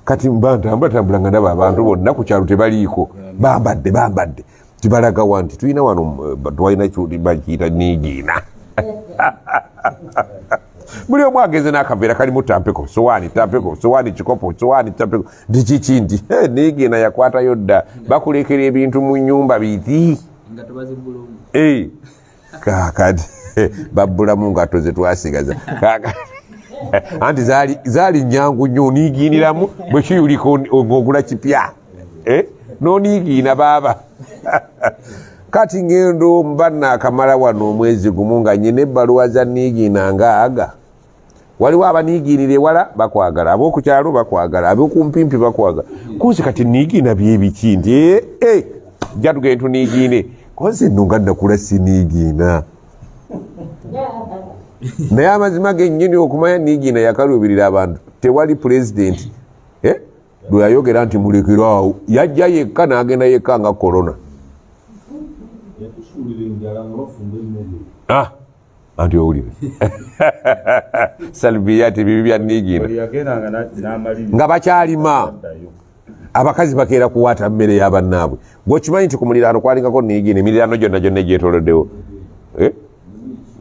Kati mba ntambula nga ndaba abantu bonna ku kyalo tebaliiko, bambadde tibalagawa nti tulina wano twalina bakiyita niigiina. Buli omu agenze n'akaveera kalimu tampeko, sowaani tampeko, sowaani kikopo, sowaani tampeko, nti kiki nti niigiina yakwatayo dda. Bakulekera ebintu mu nnyumba biti kakati babbulamu ngato zetwasigaza. Anti zaali nyangu nnyo, oniigiiniramu bwe kiyulika ng'ogula kipya, n'oniigiina baaba. Kati ngendo mba naakamala wano omwezi gumu nga nyina ebbaluwa za niigiina nga aga. Waliwo abaniigiinira ewala bakwagala, ab'oku kyalo bakwagala, ab'okumpimpi bakwagala. Kunsi kati niigiina byebiki nti jja tugende tuniigiine. Konsi nno nga nakula siniigiina, naye amazima gennyini okumanya niigiina yakaluubirira abantu. Tewali pulezidenti lwe yayogera nti mulekeraawo, yajja yekka n'agenda yekka nga korona. Anti owulire salubiyati bibi bya niigiina nga bakyalima, abakazi bakeera kuwaata mmere y'abannaabwe. Gweokimanyi nti ku muliraano kwalingako niigiina, emiriraano gyonna gyonna egyetooloddewo.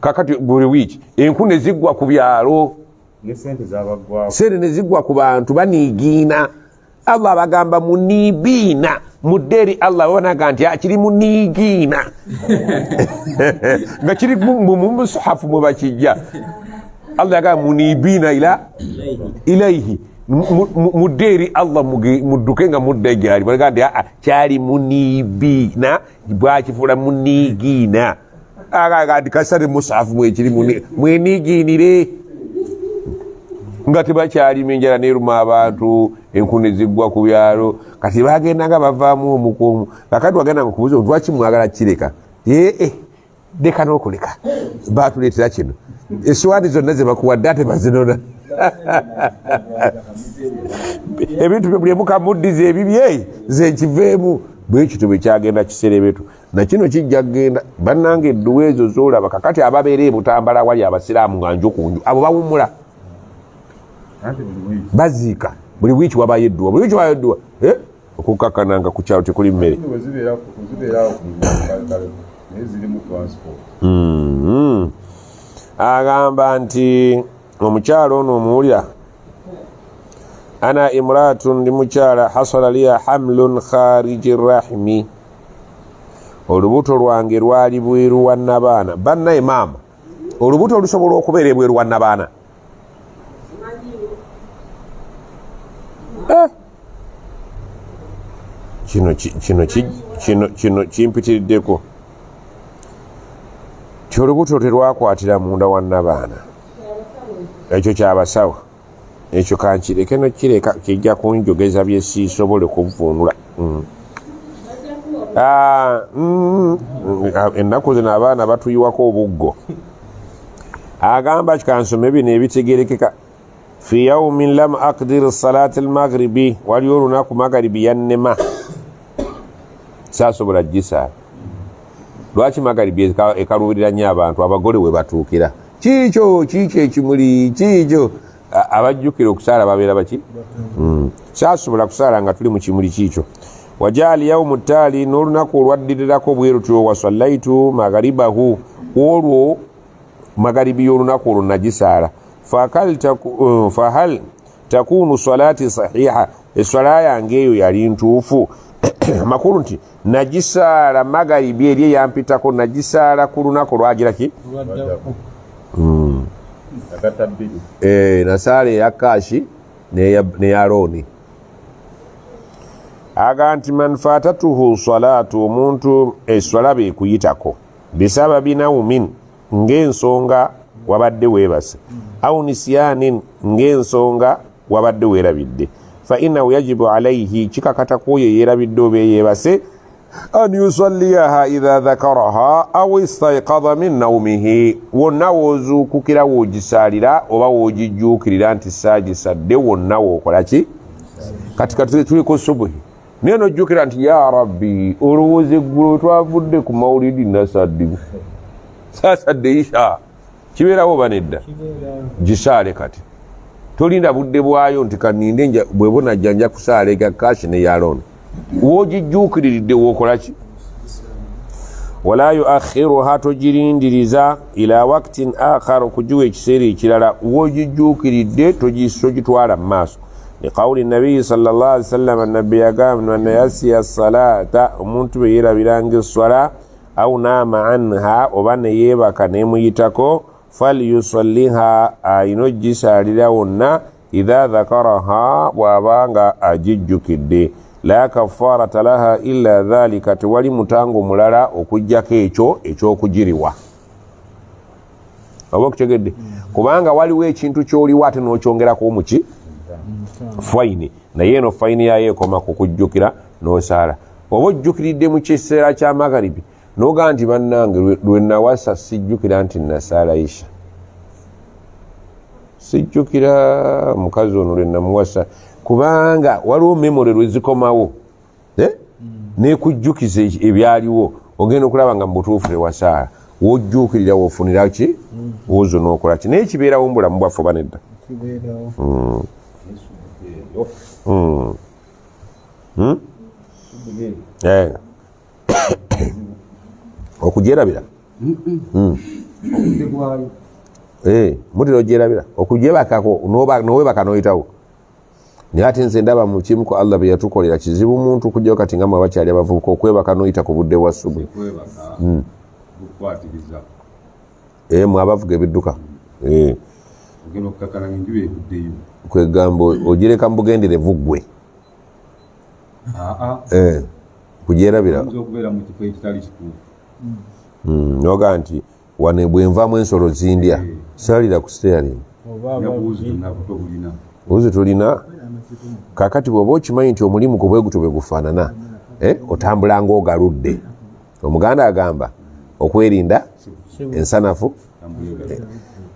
Kakati buli wiiki enku ne ziggwa ku byalo, sente ne ziggwa ku bantu baniigiina. Allah abagamba muniibiina mudde eri Allah, babanaga nti kiri muniigiina nga kiri mu musahafu mwe bakijja. Allah yagamba muniibiina ila ilaihi, mudde eri Allah, mudduke nga mudda gyali. Balaga nti aa kyali muniibiina, bwakifuula muniigiina. Aga nti kasale musahafu mwekiri mweniigiinire nga tebakyalima, enjala neruma abantu, enku ne ziggwa ku byalo. Kati bagenda nga bavaamu omukuomu. Kakati wagenda nga okubuuza lwaki mwagala kireka, ee leka n'okuleka batuleetera kino, essowaani zonna ze bakuwadde ate bazinona, ebintu bye buli emu kamuddiza ebibye ze nkiveemu. Bwe kityo bwe kyagenda kiserebetu, na kino kijja kugenda. Bannange edduwa ezo z'olaba kakati ababeera e Butambala wali abasiraamu nga nju ku nju, abo bawummula baziika buli wiiki wabayo edduwa, buli wiiki wabayo edduwa, okukkakkana nga ku kyalo tekuli mmere. Agamba nti omukyalo ono omuwulira, ana imraatun, ndi mukyala, hasala liya hamlun khariji rahimi, olubuto lwange lwali bweru wa nabaana. Bannaye maama, olubuto olusobola okubeera ebweru wa nabaana? Kino kimpitiriddeko ti olubuto terwakwatira munda wa nabaana. Ekyo kyabasawo, ekyo kankireke nokireka, kijja kunjogeza bye siisobole kuvvuunula. Ennaku zino abaana batuyiwako obuggo. Agamba kansome bino ebitegerekeka. Fi yaumin lam aqdir salati almaghribi, waliwo olunaku magharibi yannema saasobola gisaala. Lwaki magharibi ekaluubirira nnyo abantu? Abagole we batuukira kiikyo kiikyo ekimuli kiikyo, abajjukira okusaala babeera baki? Saasobola kusaala nga tuli mu kimuli kiikyo. Wajaali yaumu taali, n'olunaku olwaddirirako bwe lutyo, wasallaitu magharibahu, olwo magharibi y'olunaku olwo nagisaala. Fahal takunu salati sahiha, eswala yange eyo yali ntuufu? Amakulu nti nagisaala magharibi eri eyampitako, nagisaala ku lunaku lwagira ki? Nasaala eya kashi neya looni. Aga nti man fatatuhu salatu, omuntu eswala beekuyitako bisababi naumin, ng'ensonga Wabadde weebase, au nisyanin, ng'ensonga wabadde weerabidde, fa innahu yajibu alaihi, kikakata ku oyo yeerabidde oba eyeebase, an yusalliyaha idha dhakaraha aw istayqadha min naumihi. Wonna woozuukukira woogisaalira oba woogijjuukirira nti saagisadde, wonna wookola ki? Kati kati tuli ku subuhi, naye nojjukira nti ya rabbi, olowooza eggulo twavudde ku mawulidi nasadde saasadde isha. Kibeerawo oba nedda? Gisaale kati, tolinda budde bwayo nti kaninde bwe bunajja nja kusaala ega kashi ne yalono. Woogijjuukiriridde wookola ki? Wala yuakhiruha, togirindiriza, ila waktin akhar, okugiwa ekiseera ekirala. Woogijjuukiridde togitwala mu maaso. Liqawuli nabiyi sallallahu alaihi wasallam, nabbi yagamba, man yasiya salata, omuntu bwe yeerabiranga esswala, au naama anha, oba neyeebaka nemuyitako, falyusalliha, ayina ogisaalira wonna, idha dhakaraha, bw'abanga agijjukidde. La kafarata laha illa dhalika, tewali mutango mulala okuggyako ekyo ekyokugiriwa. Oba okutegedde? Kubanga waliwo ekintu kyoliwo ate n'okyongerako omuki fayini, naye eno fayini yayo ekoma ku kujjukira n'osaala. Oba ojjukiridde mu kiseera kya magharibi nogaa nti bannange lwe nawasa sijjukira nti nasaala isha, sijjukira omukazi ono lwe namuwasa, kubanga waliwo memore lwe zikomawo nekujjukiza ebyaliwo, ogenda okulaba nga mu butuufu tewasaala. Wojjuukirira wofunira ki wuzu n'okola ki, naye kibeerawo mu bulamu bwaffe oba nedda? Okugyerabira mutera ogyerabira okugyebakako nowebaka noyitawo. Naye ate nze ndaba mu kimu ku Allah bye yatukolera kizibu muntu kujjayo kati nga mwe abakyali abavubuka okwebaka noyita ku budde bwa subuhi. Mwe abavuga ebidduka kwegamba ogireka mu bugenderevu ggwe kugyerabira noga nti wano bwenvaamu ensolo zindya, salira ku steering buzi tulina. Kakati bw'oba okimanyi nti omulimu gwo bwe gutyo bwe gufaanana, otambula ng'ogaludde. Omuganda agamba okwerinda ensanafu,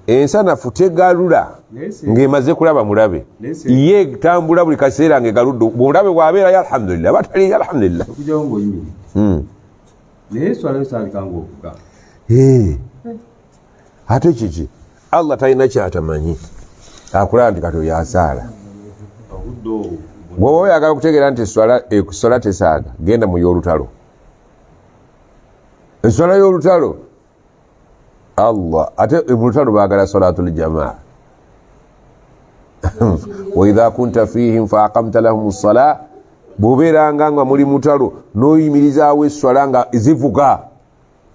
ensanafu tegalula ng'emaze kulaba mulabe, ye tambula buli kaseera ng'egaludde. Mulabe bw'abeerayo alhamdulillah, bataliyo alhamdulillah. Ate kiki Allah talina kyatamanyi, akulaba nti kati oyo asaala. Bw'oba oyagala okutegeera nti eswala tesaaga, genda mu y'olutalo. Eswala y'olutalo Allah, ate mu lutalo baagala salatul jamaa. Wa idha kunta fihim fa aqamta lahum as-salah, bw'obeeranga nga muli mutalo n'oyimirizaawo eswala nga zivuga,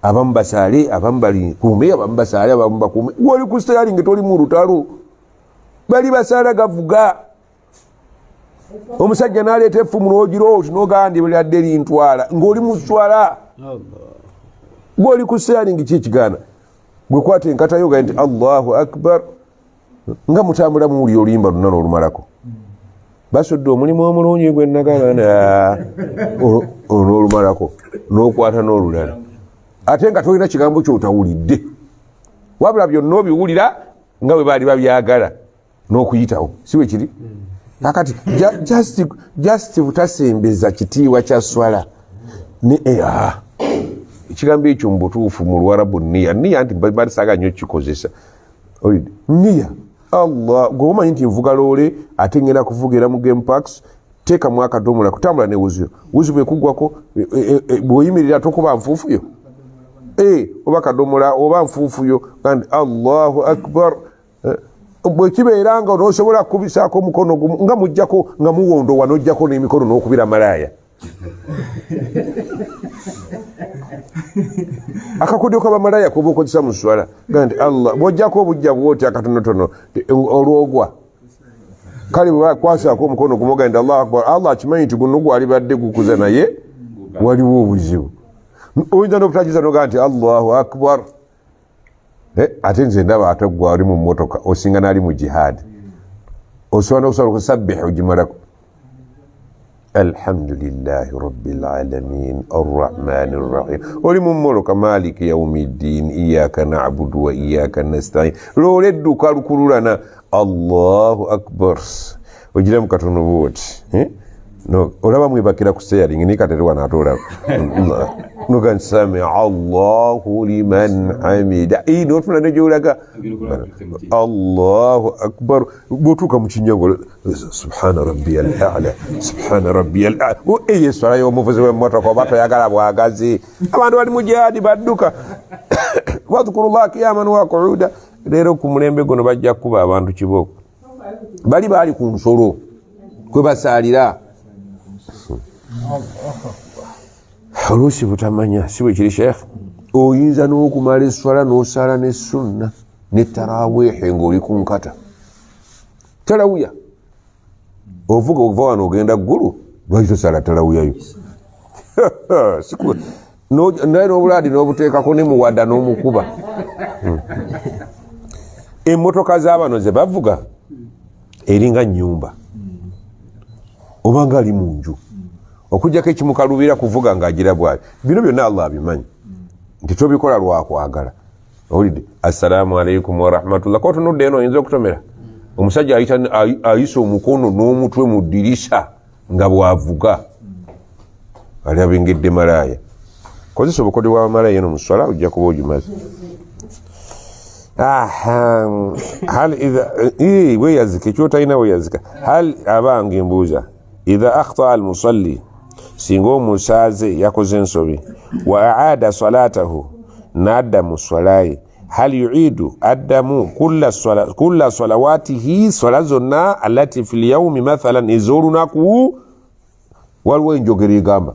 abamu basaale, abamu balikuume, abamu basaale, abamu bakuume. Woli ku sitayali nga toli mu lutalo, bali basaala gavuga. Omusajja n'aleeta effumu n'ogira oti n'ogamba nti lyadde lintwala, ng'oli mu swala. Gw'oli ku sitayali nga ki ekigaana? Gwe kwata enkata yo ogambe nti Allahu akbar, nga mutambula muwulira oluyimba lwonna n'olumalako. Basudde omulimu omulungi gwe nagabana n'olumalako n'okwata n'olulala, ate nga tolina kigambo ky'otawulidde, wabula byonna obiwulira nga bwe baali babyagala n'okuyitawo, si bwe kiri? Kakati just butasembeza kitiibwa kya swala. Ekigambo ekyo mu butuufu mu Luwarabu niya niya nti basaga nnyo kikozesa niya. Allah, gwe omanyi nti nvuga loole ate ngenda kuvugira mu game parks, teekamu akadomola kutambula ne wuziyo, wuzi bwekuggwako bw'oyimirira tokuba nfuufuyo, oba kadomola oba nfuufuyo, kandi Allahu akbar. Bwe kibeera nga n'osobola kukubisaako omukono gumu nga mujjako nga muwondowa n'ojjako n'emikono n'okubira malaaya. Akakodyo k'abamalaya kuba okozesa mu swala ga nti Allah, bw'ojjako obujja bwoti akatonotono olwogwa, kale bwe bakwasaako omukono gumu oga nti Allahu akbar, Allah akimanyi nti guno gwalibadde gukuza, naye waliwo obuzibu. Oyinza n'obutagiza noga nti Allahu akbar. Ate nze ndaba ate gwe ali mu mmotoka osinga n'ali mu jihaadi, osobola n'okusobola okusabbiha ogimalako alhamdulillahi rabbil alamin arrahmani rrahim, oli mu mmoloka maliki yaumiddin iyaka nabudu wa iyaka nastain, loola edduka lukululana Allahu akbar, ogiramu katono bwoti. No, olaba mwebakira ku steering naye kati wano ate olaba noga samia Allahu liman hamida, notuna negyolaga Allahu akbar, bwotuuka mu kinyango subhana rabbiyal a'la subhana rabbiyal a'la. Eyo eswala y'omuvuzi w'emmotoka oba toyagala bwagazi, abantu bali mu jihaadi badduka wadhkurullah qiyaman wa qu'uda. Leero ku mulembe guno bajja kukuba abantu kibooko, bali baali ku nsolo kwe basaalira. Oluusi butamanya si bwe kiri sheekh, oyinza n'okumala eswala n'osaala ne sunna ne tarawiihi ng'oli ku nkata talawuya, ovuga okuva wano ogenda ggulu, lwaki tosaala talawuyayo? Naye n'obulaadi n'obuteekako ne muwada n'omukuba. Emmotoka z'abano ze bavuga eringa nnyumba oba nga ali mu nju, okujjako ekimukalubira kuvuga ng'agira bwali. Bino byonna Allah abimanyi nti tobikola lwakwagala. Owulidde assalaamu alaikum warahmatullah, kotunudde eno oyinza okutomera omusajja ayisa omukono n'omutwe mu ddirisa nga bw'avuga, ali abengedde malaaya. Kozesa obukodyo bwa malaaya eno mu swala ojja kuba ogimaze. Hal idha weyazika ekyotalina weyazika. Hal abange mbuuza, idha akhtaa almusalli, singa omusaaze yakoze ensobi, wa aada salatahu, n'adda mu swalaye, hal yuidu, addamu kulla salawatihi, swala zonna allati fil yaumi mathalan, ez'olunaku. Waliwo enjogera egamba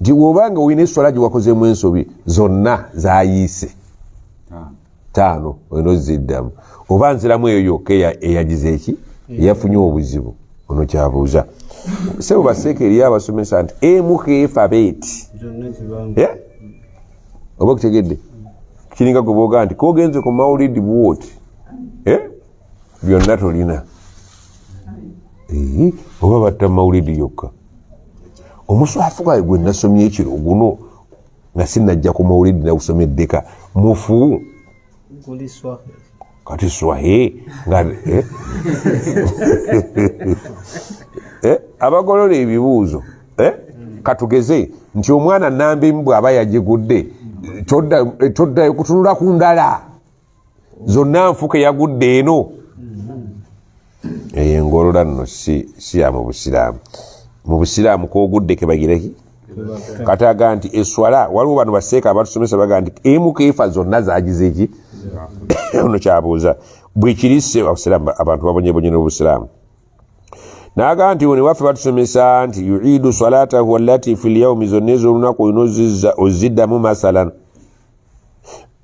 nti bw'obanga olina eswala gye wakozeemu ensobi zonna zayiise 5 olina oziddamu, oba nziramu eyo yokka eyagize eki eyafunye obuzibu. Ono kyabuuza sebo baseeka eriyo abasomesa nti emu keefa beeti, oba okutegedde kiringa gwe bwogaa nti kogenze ku mawulidi bwoti byonna tolina, oba batta mawulidi yokka. Omuswafu gwaye gwe nasomye ekiro guno nga sinajja ku mawulidi nagusomye eddeka mufu kati swahe nga abagolola ebibuuzo. Katugeze nti omwana namba emu bw'aba yagigudde toddayo kutunula ku ndala zonna nfuke yagudde eno. Eyo engolola nno si ya mu busiraamu. Mu busiraamu kwogudde kebagireki kati aga nti eswala, waliwo bano baseeka abatusomesa baga nti emu keefa zonna zagize ki. Ono kyabuuza bwekirise abasiraamu, abantu babonyebonye n'obusiraamu. Naga nti ono waffe batusomesa nti yuidu salatahu allati fil yaumi, zonna ez'olunaku olina oziddamu. Masalan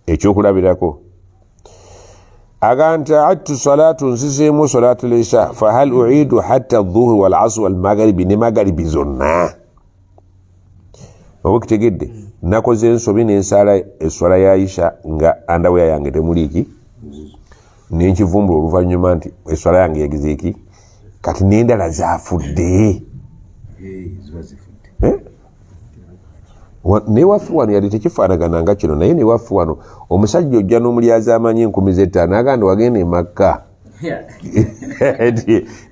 ekyokulabirako aga nti aadtu salatu, nzizeemu salatu lisha, fahal uidu hatta dhuhuri wal asr wal magharibi, ne magharibi zonna. Oba okitegedde, nakoze ensobi nensaala eswala ya Isha nga andaweya yange temuliiki, nenkivumbula oluvannyuma nti eswala yange yagize eki, kati n'endala zafudde. Newaffe wano yali tekifaanagana nga kino, naye newaffe wano omusajja ojja n'omulyaza amanyi 5000 n'agamba wagenda e Makka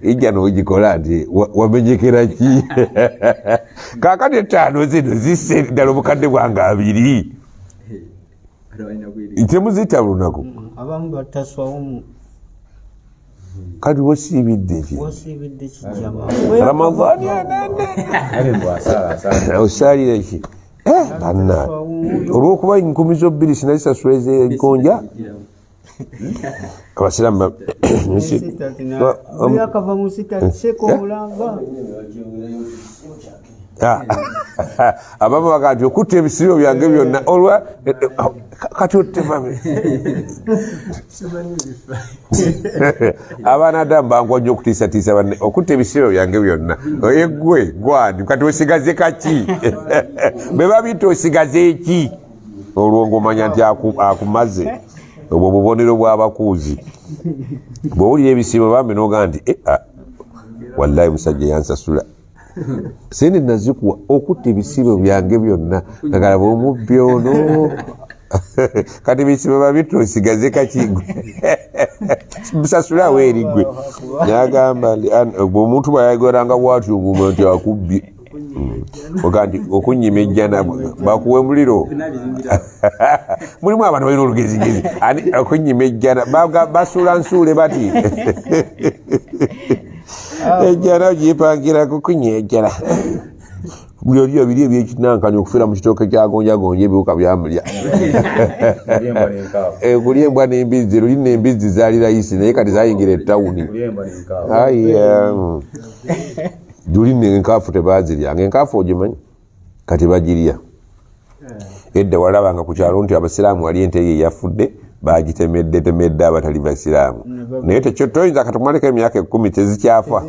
ijja n'ogikola nti wamenyekera ki? Kaakati 5 zino zisse ddala obukadde bwange 2 temuzita lunaku. Abamu bataswawo. Kati wosiibidde ki? Ramadhani anene osaalira ki? Banna olw'okuba 20,000 sinazisasula ez'enkonja. Abasiraamu abamu baga nti okutta ebisibo byange byonna olwa kati ottemabe. Abaana adamu bankwa nnyo okutiisatiisa banne okutta ebisibo byange byonna. Eggwe gwani kati osigaze kaki? Bwe babita osigaze eki? Olwo ng'omanya nti akumaze. Obwo bubonero bw'abakuuzi. Bw'owulira ebisiibo bambi n'ogaa nti wallahi musajja yansasula sente nazikuwa okutta ebisiibo byange byonna, kagalaba omubbi ono. Kati ebisiibo babitto osigaze kakigwe musasulawo erigwe. Nagamba omuntu bwayageranga bwati oguma nti akubbye oga nti okunyima ejjana bakuwe muliro. Mulimu abantu balina olugezigezi okunyima ejjana basuula nsuule bati ejjana ogipangirako kunya ejjana buli oli biri ebyekinankani okufiira mu kitooke kyagonjagonja ebiwuka byamulya. Kulya embwa n'embizzi, luli n'embizzi zaali rayisi naye kati zayingira ettawuni. Luli n'enkaafu tebaziryanga, enkaafu ogimanyi kati bagirya. Edda walabanga ku kyalo nti abasiraamu wali ente ye yafudde bagitemedde temedde abatali basiraamu, naye tekyo toyinza katumaleko emyaka 10 tezikyafa.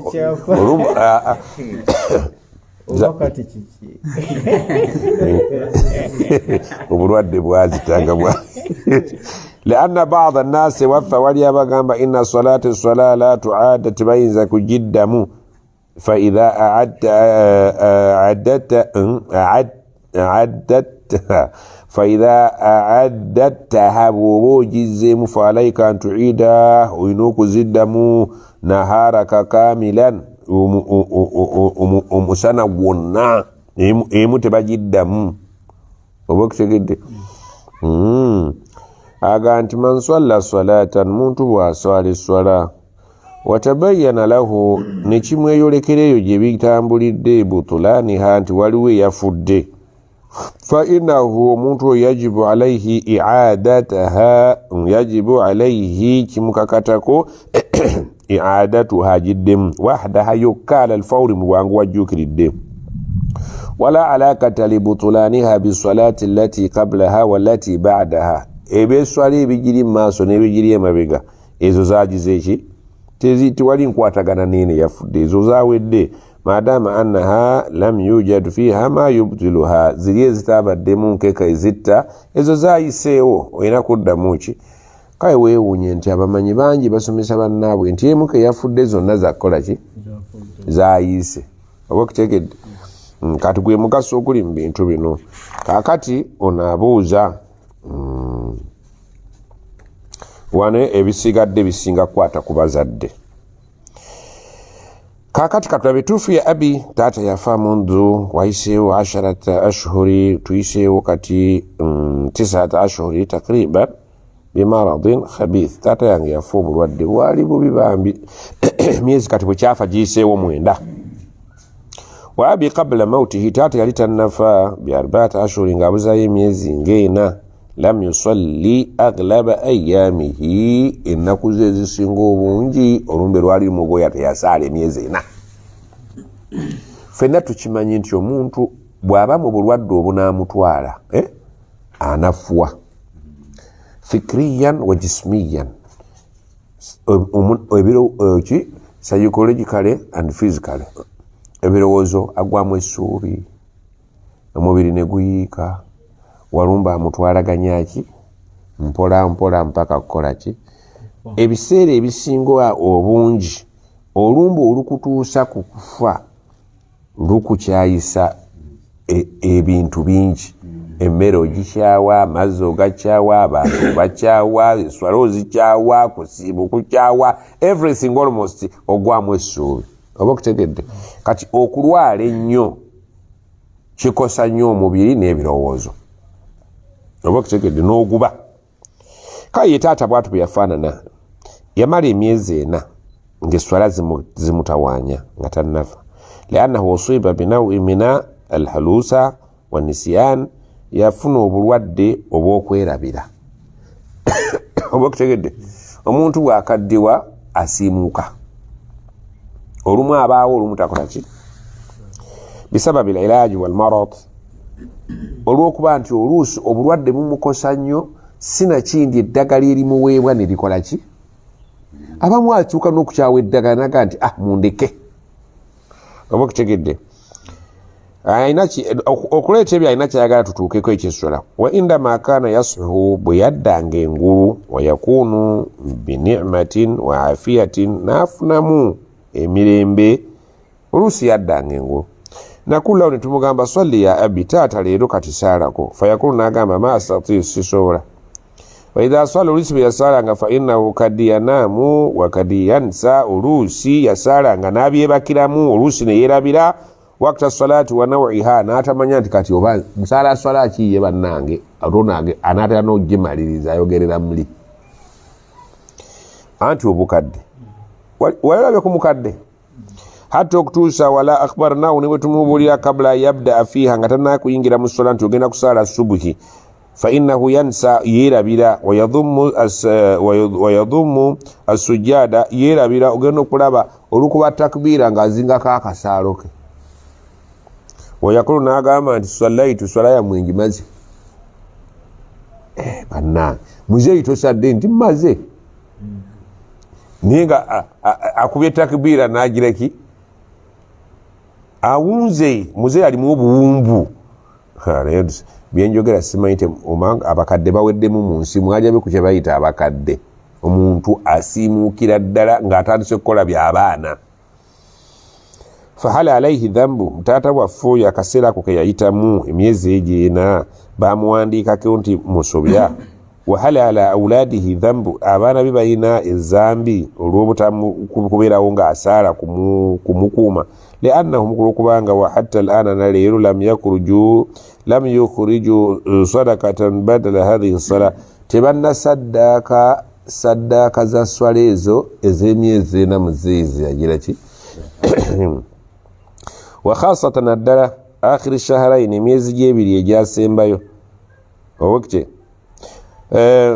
Obulwadde bwazitanga bwa lianna bada nnasi waffa wali abagamba inna salata swala la tuada tebayinza kugiddamu faidha faidha aaddattaha bw'oba ogizzeemu faalaika an tuida olina okuziddamu naharaka kamilan omusana gwonna emu tebagiddamu. Oba okutegedde? Aga nti man swalla salatan, muntu bw'aswala esswala watabayyana lahu nekimweyolekera eyo gye bitambulidde butulaniha nti waliwo eyafudde fa innahu omuntu oyo yajibu alaihi iadataha, yajibu alaihi kimukakatako iadatuha agiddemu wahdaha yokka ala alfawri mu bwangu wajjuukiridde wala alakata libutulaniha bisalati allati qablaha walati badaha, ebyeswala ebigiri mu maaso n'ebigiri emabega ezo zagize ki tewali nkwatagana neene yafudde ezo zawedde madama annaha lam yujad fiha ma yubtiluha, ziri ezitabaddemu nkeka ezitta ezo zayiseewo olina kuddamu ki. Kale weewuunye nti abamanyi bangi basomesa bannaabwe nti emu ke yafudde zonna zakukola ki zayise. Oba okutegedde? Kati gwe mugaso oguli mu bintu bino. Kaakati ono abuuza wano ebisigadde bisinga kukwata ku bazadde. Kaakati katulabe tuufu ya abi taata yafa mundu wayiseewo 10 ashhuri tuyiseewo kati 9 ashhuri takriban bimaradin khabith. Taata yange yafa obulwadde bwali bubi bambi myezi kati bwekyafa giyiseewo 9. Wa abi qabla mautihi, taata yali tannafa bi 4 ashhuri ng'abuzayo emyezi ng'ena lam yusalli aglaba ayamihi, ennaku ze ezisinga obungi olumbe lwali lumugoya teyasaala emyezi 4. Ffenna tukimanyi nti omuntu bw'aba mu bulwadde obunaamutwala anafuwa fikriyan wa jismiyan, psychologically and physically, ebirowoozo agwamu essuubi, omubiri ne guyiika, walumba amutwalaganya ki mpola mpola mpaka kukola ki. Ebiseera ebisinga obungi olumba olukutuusa ku kufa lukukyayisa ebintu bingi, emmere ogikyawa, amazzi ogakyawa, abantu bakyawa, eswala ozikyawa, kusiiba okukyawa, everything almost ogwamu essuubi. Oba okutegedde? Kati okulwala ennyo kikosa nnyo omubiri n'ebirowoozo. Oba okutegedde? N'oguba. Kale ye taata bw'atyo bwe yafaanana, yamala emyezi 4 ng'esswala zimutawaanya nga tannafa liannahu usiba binawi mina alhalusa wa nisyan, yafuna obulwadde obw'okwerabira. Oba okutegedde? Omuntu bw'akaddiwa asiimuuka, olumu abaawo olumu takola ki bisababi lilaji walmarad, olw'okuba nti oluusi obulwadde bumukosa nnyo sinakindi eddagala erimuweebwa ne likola ki. Abamu atuuka n'okukyawa eddagala naga nti mundeke. Oba okutegedde? Okuleeta ebyo alina kyayagala tutuukeko ekyessola. Wa indama kaana yasuhu, bwe yaddanga engulu, wa yakunu binimatin wa afiyatin, n'afunamu emirembe, oluusi yaddanga engulu. Nakulawo ne tumugamba salli ya abi, taata leero kati saalako. Fayakulu n'agamba ma astati, sisobola. Waidha swala, oluusi bwe yasaalanga, fa innahu kadi yanaamu wa kadi yansa, oluusi yasaalanga n'abyebakiramu, oluusi ne yeerabira wakta salati wa nawiha, n'atamanya nti kati oba nsaala swala ki ye bannange, ate anaatera n'ogimaliriza ayogerera muli. Anti obukadde walabye ku mukadde hatta okutuusa wala akhbarnahu, ne bwe tumubuulira kabla yabdaa fiiha, nga tannakuyingira mu swala nti ogenda kusaala subuhi, fa innahu yansa, yeerabira, wayadhummu assujada, yeerabira, ogenda okulaba olukuba takbiira ng'azingako akasaalo ke. Wayakulu n'agamba nti sallaitu, swala yammwe ngimaze. Bannange muzeeyi tosadde nti mmaze, naye nga akubye takbiira n'agiraki awunze. Muzeeyi alimu obuwumbu. Byenjogera simanyi abakadde baweddemu mu nsi, mwalyabe ku kye bayita abakadde. Omuntu asiimuukira ddala ng'atandise okukola by'abaana. Fahal alaihi dhambu, taata waffe oyo akaseera ako ke yayitamu emyezi egyo ena bamuwandiikako nti musobya. Wahal ala auladihi dhambu, abaana be balina ezambi olw'obutakubeerawo ng'asaala kumukuuma. Liannahum, kulwokubanga wa hatta alana, na leero lam yukhriju sadakatan badala hadhihi sala, tebannasaddaaka saddaaka za swala ezo ez'emyezi ena muzeezi yagira ki. Wa khasatan naddala akhiri shahrain, emyezi gy'ebiri egyasembayo owekite.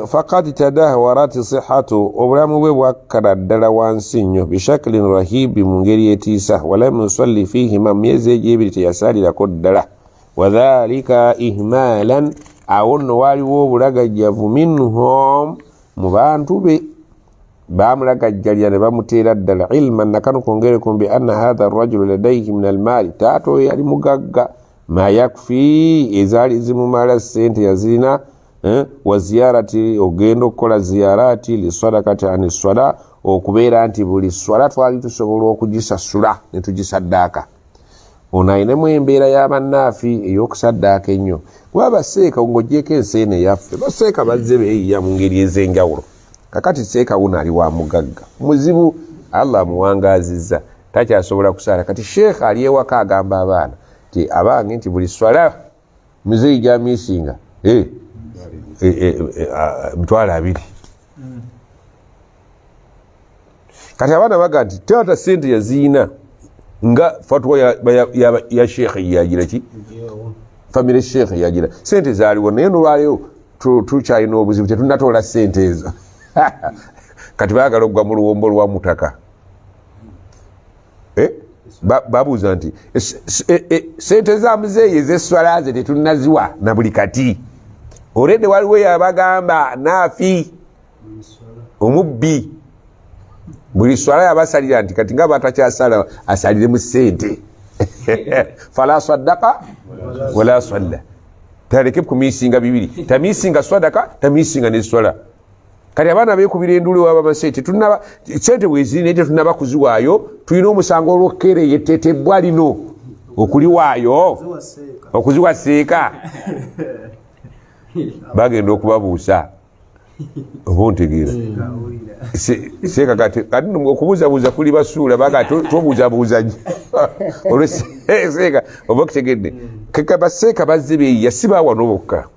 Fakad tadahwarat sihatu, obulamu bwe bwakkala ddala wansi nnyo, bishaklin rahibi, mu ngeri etiisa. Walam yusalli fihima, mu myezi egyo ebiri teyasaalirako ddala. Wadhalika ihmalan, awo nno waaliwo obulagajjavu, minhum, mu bantu be bamulagajjalira ne bamuteera ddala. Ilman, nakano kwongerekum bi anna hatha arrajulu ladaihi min almaali, taata oyo yali mugagga, ma yakfi, ezaali zimumala sente yazirina, wa ziyarati, ogenda okukola ziyarati lisadakati ani swala, okubeera nti buli swala twali tusobola okugisasula ne tugisaddaaka. Ono ayinemu embeera y'abannaafi ey'okusaddaaka ennyo, kuba baseeka ng'ogyeko ensi eno eyaffe, baseeka bazze beeyiya mu ngeri ez'enjawulo. Kakati seeka wuno ali wa mugagga muzibu, Allah amuwangaazizza, takyasobola kusaala. Kati sheekha ali ewaka agamba abaana nti abange nti buli swala muzeeyi gyamisinga 20,000. Kati abaana baga nti taata sente yaziina nga fatwa ya sheekhe yagira ki, famire sheekhe yagira sente zaaliwo, naye nolwaleero tukyalina obuzibu, tetunatoola sente ezo. Kati baagala okugwa mu luwombo lwa mutaka. Babuuza nti sente za muzeeyi ez'esswala ze tetunnaziwa na buli kati. Olwedde waliwo yabagamba naafi omubbi buli swala yabasalira nti kati nga batakyasala asalire mu sente. Fala saddaka wala salla, taleke kumisinga bibiri, tamisinga swadaka, tamisinga ne swala. Kati abaana beekubira enduulu wabamase tetunaba sente weziri naye tetunaba kuziwaayo, tulina omusango olwokkeere yetetebwa lino okuliwaayo okuziwa seeka bagenda okubabuusa oba ontegeera. Seeka kati okubuuzabuuza kuli basuula baga tobuuzabuuza nnyo olweseeka oba okutegedde. Keka baseeka bazze beeyiya, si bawano bokka,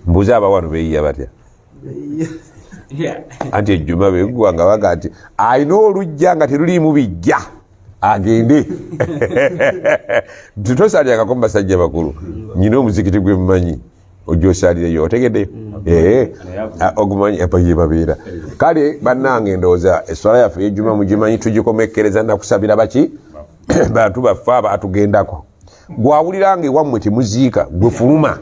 mbuuza abawano beeyiya batya? Anti ejjuma beggwa nga baga nti alina olujja nga teruliimu bijja agende. Tosalyangako mu basajja bakulu, nyina omuzikiti gwe mmanyi ojja osalireyo, otegeddeyo ogumanyi ye babeera. Kale bannange ndowooza eswala yaffe ey'ejjuma mugimanyi, tugikomekkereza nakusabira baki bantu baffe abo atugendako. Gwawulira nga ewammwe temuziika, gwe fuluma,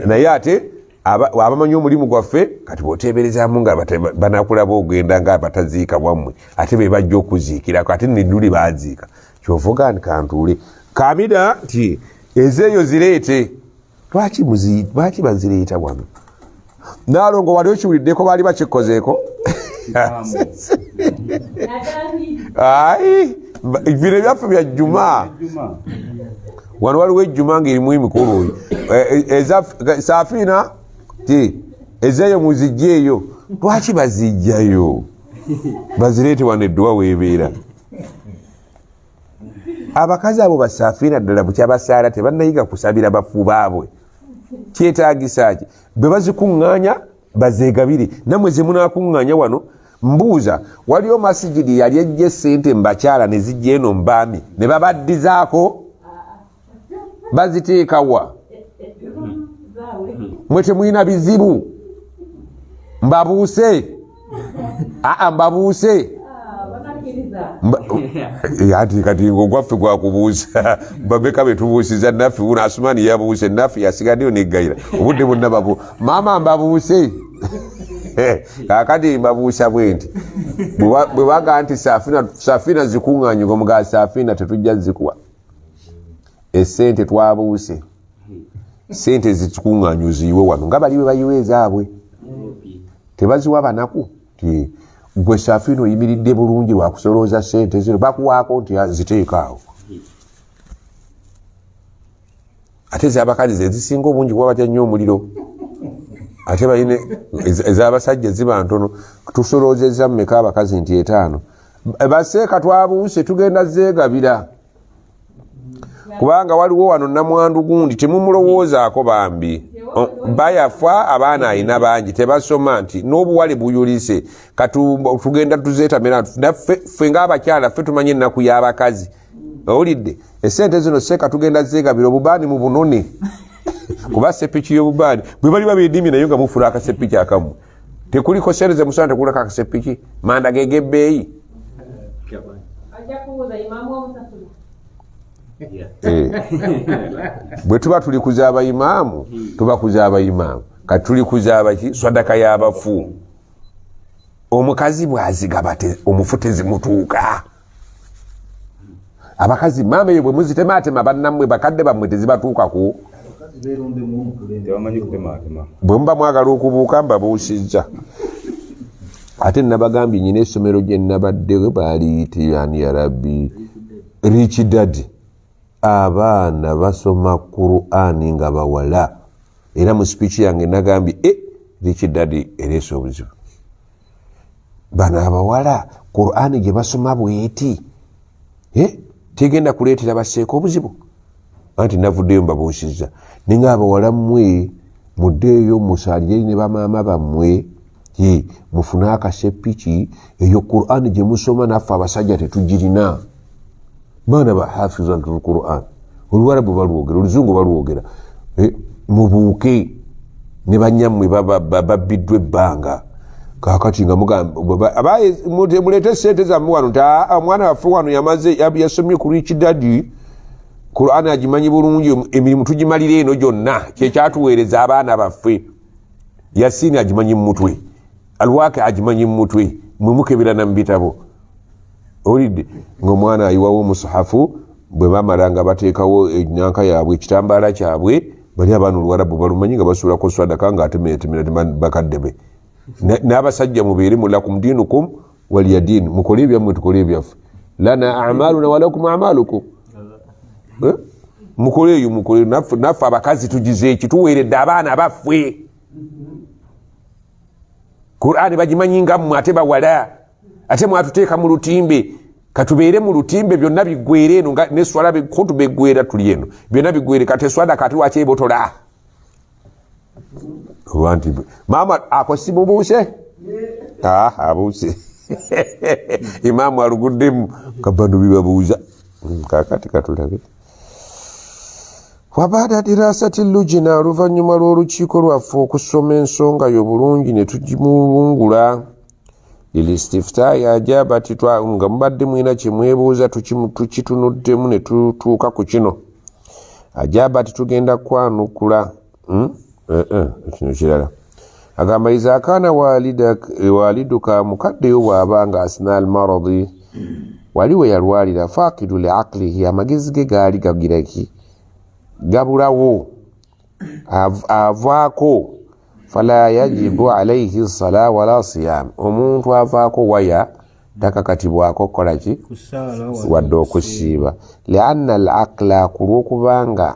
naye ate abamanyi omulimu gwaffe kati bw'oteeberezaamu nga banakulaba ogenda nga bataziika wammwe, ate be bajja okuziikirako, ate neduli baziika. Kyovuga nti kantuule kamida nti ezeeyo zireete. Lwaki bazireeta wano? Naalongo wali okiwuliddeko baali bakikozeeko? Ayi bino ebyaffe bya Juma. Wano waliwo ejjuma ng'erimu emikolo Safiina ti ezeeyo muzijjeeyo. Lwaki bazijjayo? Bazireete wano edduwa weebeera. Abakazi abo basafiina ddala bukyabasaala tebannayiga kusabira bafu baabwe. Kyetaagisa ki? Bwe bazikuŋŋaanya bazeegabire. Nammwe ze munaakuŋŋaanya wano mbuuza, waliyo masigidi yali ejja essente mu bakyala ne zijja eno mu baami ne babaddizaako? Baziteeka wa? Mwe temulina bizibu? Mbabuuse? Aa, mbabuuse. Ati kati ogwaffe gwakubuusa bameka betubuusiza naffe uno Asumani yabuuse naffe yasigaddeyo neggayira obudde bwonna babu maama mbabuuse. Kakati mbabuusa bwe nti bwe baga nti safina zikuŋŋaanye ngomugaa safina tetujja zikuwa esente twabuuse sente zikuŋŋaanye oziyiwe wano nga bali bwe bayiwa ezaabwe tebaziwa banaku. Gwe Safina oyimiridde bulungi lwakusolooza sente zino bakuwaako nti ziteeka awo. Ate ez'abakazi ze zisinga obungi kuba batya nnyo omuliro. Ate balina ez'abasajja ziba ntono. Tusoloozezza mmeka abakazi nti 5. Baseeka twabuuse tugenda zeegabira. Kubanga waliwo wano namwandu gundi temumulowoozaako bambi. Bayafa abaana alina bangi tebasoma nti n'obuwale buyulise tugenda tuzeetamira ffe ng'abakyala ffe tumanyi ennaku y'abakazi. Owulidde esente zino seeka tugenda zeegabira obubaani mu bunone kuba sepiki y'obubaani bwe bali babeedimye naye nga mufula akasepiki akamu tekuliko sente ze musana tekuliko akasepiki manda geg'ebbeeyi. Bwe tuba tuli kuza abayimaamu tuba kuza abayimaamu kati tuli kuza abaki swadaka y'abafu. Omukazi bw'azigaba omufu tezimutuuka. Abakazi maama eyo bwe muzitemaatema bannammwe bakadde bammwe tezibatuukako. Bwe muba mwagala okubuuka mbabuusizza. Ate nabagambye nyina essomero gye nabadde baaliyita ani ya Rabbi Rich Daddy. Abaana basoma Qur'ani nga bawala. Era mu speech yange nagambye Rich Daddy ereese obuzibu. Bano abawala Qur'ani gye basoma bweti tegenda kuleetera baseeko obuzibu. Anti navuddeyo mbabuusizza ninga abawala mmwe muddeeyo musaalire ne bamaama bammwe mufune akasepiki eyo Qur'ani gye musoma naffe abasajja tetugirina. Baana ba hafizatul Qur'an oluwarabu balwogera oluzungu balwogera mubuuke ne banyammwe babbiddwa ebbanga. Kakati nga mugamba muleete sente zammwe wano nti omwana waffe wano yamaze yasomye ku Rich Daddy Qur'an agimanyi bulungi emirimu tugimalira eno gyonna kyekyatuweereza abaana baffe. Yasini agimanyi mu mutwe, Alwake agimanyi mu mutwe, mwe mukeberana mu bitabo. Owulidde ng'omwana ayiwawo omusahafu bwe bamala nga bateekawo enyanka yaabwe ekitambaala kyabwe bali abaana oluwarabu balumanyi nga basuulako swadaka ng'atemeetemera bakadde be. N'abasajja mubeere mu lakum diinukum waliya diin, mukole ebyammwe tukole ebyaffe. Lana a'maluna wa lakum a'malukum. Mukole eyo mukole naffe abakazi tugize eki tuweeredde abaana baffe. Qur'ani bagimanyi nga mmwe ate bawala ate mwatuteeka mu lutimbe katubeere mu lutimbe byonna biggwere eno ne swala khutuba eggwera tuli eno byonna biggwere kati eswada kati lwaki ebotola olwanti maama ako si mubuuse abuuse imaamu aluguddemu kabano bibabuuza kakati katulabe. Wabaada dirasati lujina oluvannyuma lw'olukiiko lwaffe okusoma ensonga yo bulungi ne tugimulungula lilistiftayi ajabati nga mubadde mwina kye mwebuuza tukitunuddemu ne tutuuka ku kino. Ajabati tugenda kwanukula kino kirala. Agamba iza kaana waliduka mukaddeyo bw'aba nga asna almaradi Wali we yalwalira faqidu liaqlihi, amagezi ge gaali gagiraki, gabulawo, avaako. Fala yajibu alaihi sala wala siyam. Omuntu avaako waya takakatibwako kukolaki wadde okusiiba, lianna al aqla, kulwokubanga